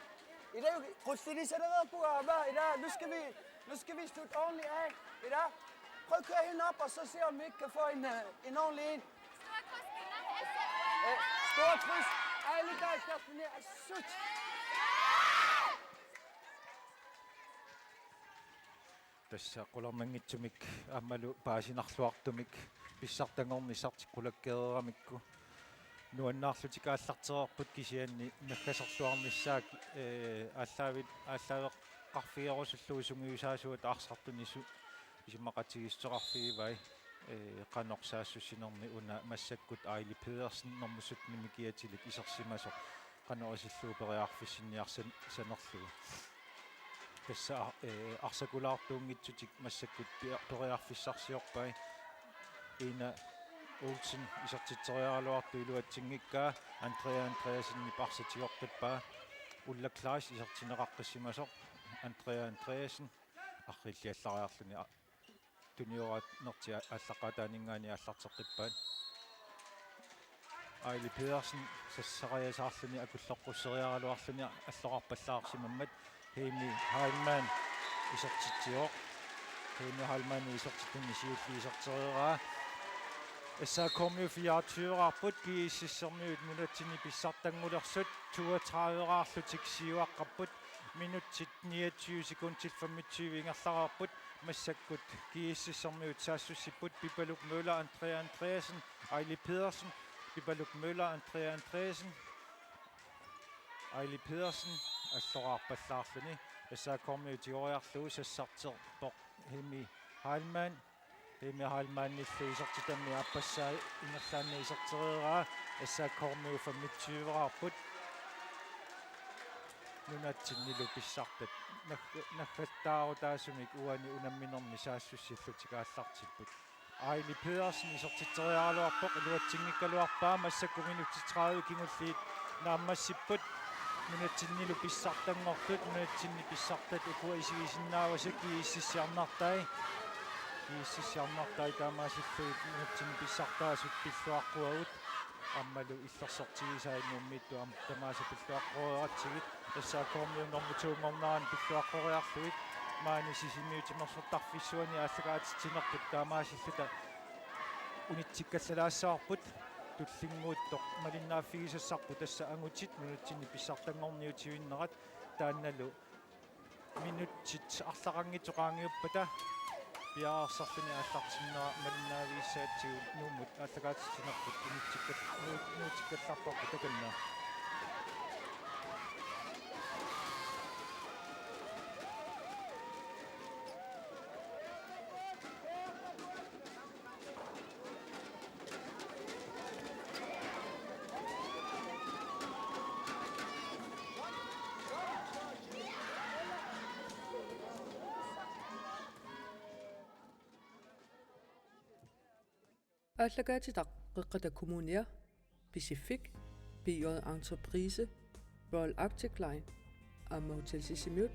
I dag, kryds, det er lige sådan noget, på, hvad? I dag, nu skal vi, nu skal vi slutte ordentligt af. I dag, prøv at køre hende op, og så se, om vi ikke kan få en, øh, en ordentlig en. Øh, stor kryds. Ejli, der er der, den her. Sut. Tassa qularnanngitsumik aammalu paasinarluartumik pissartanngornissartik qulakkeereeramikku nuannaarlutik aallartereerput, kisianni naggaserluarnissaat, ee, aallaavit-, aallaaveqarfigerusullugu sungiusaasuata arsartunik su-, isumaqatigiissuteqarfigivai, ee, qanoq saassussinermi una massakkut Ejli Pedersen normu syttenimik kiatilik isersimasoq qanoq isillugu periarfissinniarsan-, sanerlugu. Tassa, ee, arsakulaartuunngitsutik massakkut pia-, periarfissarsiorpai. Ina Olsen isertitseriaraluartoq iluatsinngikkaa, Andrea Andreasenip arsaq tigoqqippaa. Ulla Kleist isertinneqaqqissimasoq, Andrea Andreasen arriilliallariarluni a-, tunioraanertik a-, aallaqqaataaninngaanniit aallarteqqippaat. Ejli Pedersen sassariasaarluni akulloqqusseriaraluarluni alloqarpallaarsimammat Hemi Heilmann isertitsivoq. Hemi Heilmann isertitani siulleq isertereeraa. SAK-rmiut fireogtyve-raarput, GSS-ermiut nunatsinni pissartanngulersut toogtredive-raarlutik siuaqqapput, minutsit niogtyve sekundit femogtyve ingerlareerput, massakkut GSS-ermiut saassussipput, Pipaluk Møller, Andrea Andreasen, Ejli Pedersen, Pipaluk Møller, Andrea Andreasen, Ejli Pedersen, alloqarpallaarluni, SAK-rmiut tigoriarlugu sassarterpoq Hemi Heilmann, Hemi Heilmannillu isertitami aappassaa ingerlaannaq isertereeraa, SAK-rmiut femogtyve-raarput. Nunatsinnilu pissartat nag-, naggattaarutaasumik uani unamminermi saassussillutik aallartipput. Ejli Pedersen isertitseriaraluarpoq, iluatsinngikkaluarpaa, massakkut minutsit tredive kingulliit naammassipput. Nunatsinnilu pissartanngortut, nunatsinni pissartat ukua isigisinnaavasi, GSS-iarnartai. GSS-iarnartai taamaasillugit nunatsinni pissartaasut pilluaqquagut. Aammalu illersortigisai Nuummiittut aamma tamaasa pilluaqqueratsigit. SAK-rmiut nummer to-nngornerani pilluaqqoriarlugit. Maani Sisimiut timersortarfissuani aallakaatitsinerput taamaasilluta unitsikkalalaassavarput. Tullinnguuttoq malinnaaffigisassarput tassa angutit nunatsinni pissartanngorniutivinnerat, taannalu minutsit arlaqanngitsut qaangiuppata piareersarluni aallartinnera malinnaavigissagutsigu Nuummut aallakaatitsinerput unitsikkat-, nu-, nuutsikkallarparput takanna. Aallakaatitaq Qeqqata Kommunia, Pisiffik, B J Entreprise, Royal Arctic Line aamma Hotel Sisimiut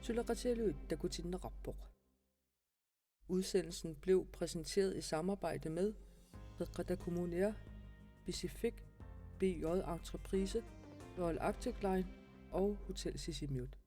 suleqatigalugit takutinneqarpoq. Udsendelsen blev præsenteret i samarbejde med Qeqqata Kommunia, Pisiffik, B J Entreprise, Royal Arctic Line og Hotel Sisimiut.